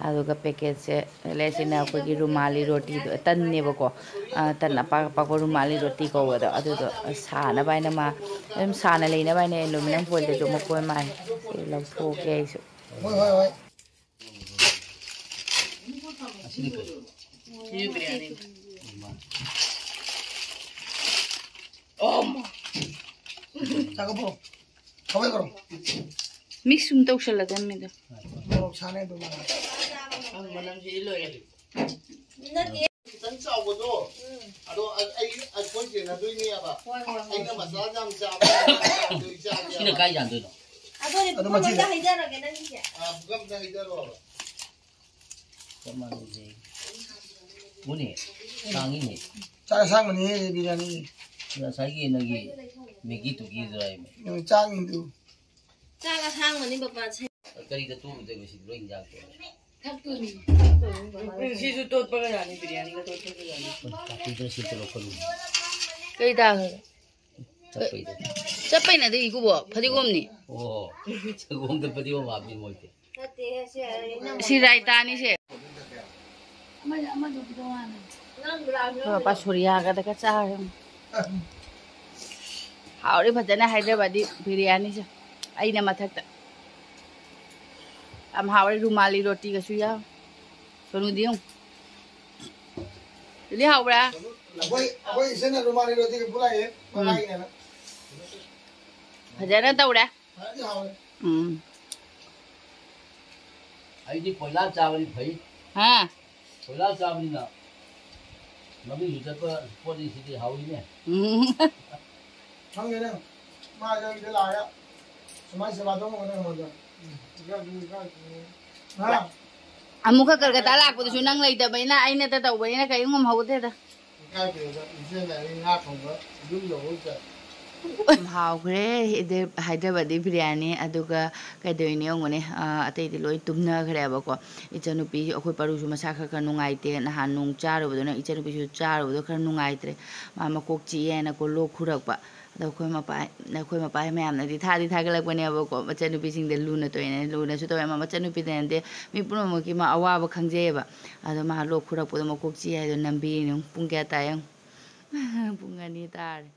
ꯑꯗꯨꯒ ꯄꯦꯀꯦꯠꯁꯦ ꯂꯩꯔꯦ꯫ ꯁꯤꯅ ꯑꯩꯈꯣꯏꯒꯤ ꯔꯨꯃꯥꯂꯤ ꯔꯣꯇꯤꯗꯣ, ꯇꯟꯅꯦꯕꯀꯣ꯫ ꯑ, ꯇꯟ ꯑꯄꯥꯛ ꯑꯄꯥꯛꯄ ꯔꯨꯃꯥꯂꯤ ꯔꯣꯇꯤ ꯀꯧꯕꯗꯣ, ꯑꯗꯨꯗꯣ ꯁꯥꯅꯕ ꯍꯥꯏꯅ ꯃꯥ ꯑꯗꯨꯝ ꯁꯥꯅ ꯂꯩꯅꯕ ꯍꯥꯏꯅ ꯑꯦꯂꯨꯃꯤꯅꯝ ꯐꯣꯏꯜꯗꯁꯨ ꯑꯃꯨꯛ ꯐꯣꯏ ꯃꯥꯜꯂꯦ꯫ ꯁꯤ ꯂꯧꯊꯣꯛꯀꯦ ꯑꯩꯁꯨ꯫ ꯍꯣꯏ, ꯍꯣꯏ, ꯍꯣꯏ꯫ ꯑꯁꯤꯅ ꯀꯔꯤ? ꯆꯥꯛ ꯄꯨꯔꯛꯑꯣ꯫ ꯊꯥꯎ ꯄꯨꯔꯛꯑꯣ꯫ ꯃꯤꯛꯁ ꯁꯨꯝ ꯇꯧꯁꯜꯂꯗꯝꯅꯤꯗ꯫ ꯃꯣꯔꯣꯛ ꯁꯥꯅ ꯑꯗꯨꯝ꯫ ꯃꯅꯝꯁꯤꯗꯤ ꯂꯣꯏꯔꯦ꯫ ꯈꯤꯇꯪ ꯆꯥꯎꯕꯗꯣ, ꯎꯝ꯫ ꯑꯗꯣ ꯑ-, ꯑꯩ, ꯑꯩꯈꯣꯏ ꯆꯦꯟꯅꯗꯣꯏꯅꯦꯕ꯫ ꯍꯣꯏ, ꯍꯣꯏ, ꯍꯣꯏ꯫ ꯑꯩꯅ ꯃꯆꯥ ꯌꯥꯝ ꯆꯥꯕ ꯆꯥꯕꯗꯣ ꯏꯆꯥ ꯁꯤꯅ ꯀꯥꯏ ꯌꯥꯟꯗꯣꯏꯅꯣ? ꯑꯗꯨꯅꯦ, ꯑꯗꯣ ꯄꯨꯈꯝ ꯑꯝꯗ ꯃꯆꯤꯗ ꯍꯩꯖꯔꯒꯦ ꯅꯪꯒꯤꯁꯦ꯫ ꯑ, ꯄꯨꯈꯝꯗ ꯍꯩꯖꯔꯣꯕ꯫ ꯆꯞ ꯃꯥꯟꯅꯩ꯫ ꯎꯅꯦ, ꯇꯥꯡꯉꯤꯅꯦ꯫ ꯆꯥꯛ ꯑꯁꯥꯡꯕꯅꯤꯍꯦ, ꯕꯤꯔꯌꯥꯅꯤ꯫ ꯉꯁꯥꯏꯒꯤ ꯅꯪꯒꯤ ꯃꯦꯒꯤ ꯇꯨꯒꯤꯗꯨꯔꯥ ꯍꯥꯏꯃꯦ꯫ ꯅꯪ ꯆꯥꯛꯅꯤꯗꯨ꯫ ꯆꯥꯛ ꯑꯁꯥꯡꯕꯅꯤ ꯕꯕꯥ꯫ ꯀꯔꯤꯗ ꯇꯣꯠꯂꯨꯗꯣꯏꯕ ꯁꯤꯗꯤ ꯂꯣꯏ ꯍꯤꯟꯖꯥꯡ ꯇꯣꯠꯂꯦ? ꯊꯛꯇꯣꯏꯅꯤ꯫ ꯎꯝ, ꯁꯤꯁꯨ ꯇꯣꯠꯄꯒ ꯌꯥꯅꯤ, ꯕꯤꯔꯌꯥꯅꯤꯒ ꯇꯣꯠꯄꯒ ꯌꯥꯅꯤ꯫ ꯍꯣꯏ, ꯀꯥꯇꯤꯗ ꯁꯤ ꯇꯣꯠꯂꯛꯄ ꯂꯣꯏꯔꯦ꯫ ꯀꯩ ꯇꯥꯈ꯭ꯔꯒꯦ? ꯆꯞꯄꯩꯗ꯫ ꯆꯞꯄꯩꯅꯗꯤ ꯏꯀꯨꯕꯣ, ꯐꯗꯤꯒꯣꯝꯅꯤ꯫ ꯑꯣ, ꯁꯪꯒꯣꯝꯗ ꯐꯗꯤꯒꯣꯝ ꯍꯥꯞꯄꯤ ꯃꯣꯏꯗꯤ꯫ ꯅꯠꯇꯦ, ꯁꯤ ꯑꯩꯅ ꯁꯤ ꯔꯥꯏꯇꯥꯅꯤ ꯁꯦ꯫ ꯑꯃꯗ, ꯑꯃꯗꯨꯒꯤꯗꯣ ꯋꯥꯅꯤ꯫ ꯑꯩꯈꯣꯏ ꯃꯄꯥ ꯁꯣꯔꯤꯌꯥꯒꯗꯒ ꯆꯥꯔꯦ꯫ ꯍꯥꯎꯔꯦ ꯐꯖꯅ ꯍꯥꯏꯗ꯭ꯔꯕꯥꯗꯤ ꯕꯤꯔꯌꯥꯅꯤꯁꯦ꯫ ꯑꯩꯅ ꯃꯊꯛꯇ꯫ ꯌꯥꯝ ꯍꯥꯎꯔꯦ, ꯔꯨꯃꯥꯂꯤ ꯔꯣꯇꯤꯒꯁꯨ ꯌꯥꯎ꯫ ꯁꯣꯅꯨꯗꯤ ꯌꯦꯡꯉꯨ꯫ ꯂꯤꯂꯤ ꯍꯥꯎꯕ꯭ꯔꯥ? ꯑꯩꯈꯣꯏ, ꯑꯩꯈꯣꯏ ꯏꯆꯦꯅ ꯔꯨꯃꯥꯂꯤ ꯔꯣꯇꯤꯒ ꯄꯨꯔꯛꯑꯦ, ꯎꯝ꯫ ꯃꯃꯥꯒꯤꯅꯦꯅ꯫ ꯐꯖꯅ ꯇꯧꯔꯦ꯫ ꯐꯖꯅꯗꯤ ꯍꯥꯎꯔꯦ꯫ ꯎꯝ꯫ ꯑꯩꯗꯤ ꯀꯣꯏꯂꯥ ꯆꯥꯕꯗꯤ ꯐꯩ꯫ ꯍꯥ? ꯀꯣꯏꯂꯥ ꯆꯥꯕꯅꯤꯅ ꯃꯃꯤꯡꯁꯨ ꯆꯠꯄ ꯄꯣꯠꯅꯤ ꯁꯤꯗꯤ, ꯍꯥꯎꯏꯅꯦ꯫ ꯎꯝ꯫ ꯈꯪꯗꯦꯅꯦ, ꯃꯥ ꯑꯩꯈꯣꯏꯗ ꯂꯥꯛꯑꯒ ꯁꯨꯃꯥꯏꯅ ꯁꯦꯕꯥ ꯇꯧꯕ ꯉꯝꯒꯗ꯭ꯔꯥ? ꯍꯥ? ꯑꯃꯨꯛꯈꯛ ꯀꯜꯀꯇꯥ ꯂꯥꯛꯄꯗꯨꯁꯨ ꯅꯪ ꯂꯩꯇꯕꯅꯤꯅ, ꯑꯩꯅꯇ ꯇꯧꯕꯅꯤꯅ ꯀꯔꯤꯝ ꯉꯝꯍꯧꯗꯦꯗ꯫ ꯏꯀꯥꯏꯗꯦꯗ, ꯏꯆꯦꯅ ꯑꯩ ꯉꯥ ꯊꯣꯡꯕ ꯌꯨꯝ ꯌꯧꯕ ꯆꯠ-꯫ ꯌꯥꯝ ꯍꯥꯎꯈ꯭ꯔꯦ ꯍꯥꯏꯗ꯭ꯔꯕꯥꯗꯤ ꯕꯤꯔꯌꯥꯅꯤ꯫ ꯑꯗꯨꯒ ꯀꯩꯗꯧꯔꯤꯅꯣ ꯌꯦꯡꯉꯨꯅꯦ, ꯑ, ꯑꯇꯩꯗꯤ ꯂꯣꯏ ꯇꯨꯝꯅꯈ꯭ꯔꯦꯕꯀꯣ꯫ ꯏꯆꯟꯅꯨꯄꯤ, ꯑꯩꯈꯣꯏ ꯄꯔꯨꯁꯨ ꯃꯁꯥ ꯈꯔ ꯈꯔ ꯅꯨꯡꯉꯥꯏꯇꯦ꯫ ꯅꯍꯥꯟ ꯅꯣꯡ ꯆꯥꯔꯨꯕꯗꯨꯅ ꯏꯆꯟꯅꯨꯄꯤꯁꯨ ꯆꯥꯔꯨꯕꯗꯣ ꯈꯔ ꯅꯨꯡꯉꯥꯏꯇ꯭ꯔꯦ꯫ ꯃꯥ ꯃꯀꯣꯛ ꯆꯤꯛꯑꯦꯅꯀꯣ, ꯂꯣꯛ ꯈꯨꯔꯛꯄ꯫ ꯑꯗꯣ ꯑꯩꯈꯣꯏ ꯃꯄꯥ, ꯑꯩꯈꯣꯏ ꯃꯄꯥ ꯃꯌꯥꯝꯅꯗꯤ ꯊꯥꯗꯤ ꯊꯥꯒꯠꯂꯛꯄꯅꯦꯕꯀꯣ, ꯃꯆꯟꯅꯨꯄꯤꯁꯤꯡꯗ ꯂꯨꯅ ꯇꯧꯋꯦꯅ꯫ ꯂꯨꯅꯁꯨ ꯇꯧꯋꯦ꯫ ꯃꯥ ꯃꯆꯟꯅꯨꯄꯤꯗ ꯅꯠꯇꯦ, ꯃꯤ ꯄꯨꯝꯅꯃꯛꯀꯤ ꯃꯥ ꯑꯋꯥꯕ ꯈꯪꯖꯩꯌꯦꯕ꯫ ꯑꯗꯣ ꯃꯥ ꯂꯣꯛ ꯈꯨꯔꯛꯄꯗꯣ, ꯃꯀꯣꯛ ꯆꯤꯛꯑꯦ ꯍꯥꯏꯗꯣ ꯅꯝꯕꯤꯔꯤꯅꯦ꯫ ꯄꯨꯡ ꯀꯌꯥ ꯇꯥꯏ ꯌꯦꯡꯉꯨ꯫ ꯄꯨꯡ ꯑꯅꯤ ꯇꯥꯔꯦ꯫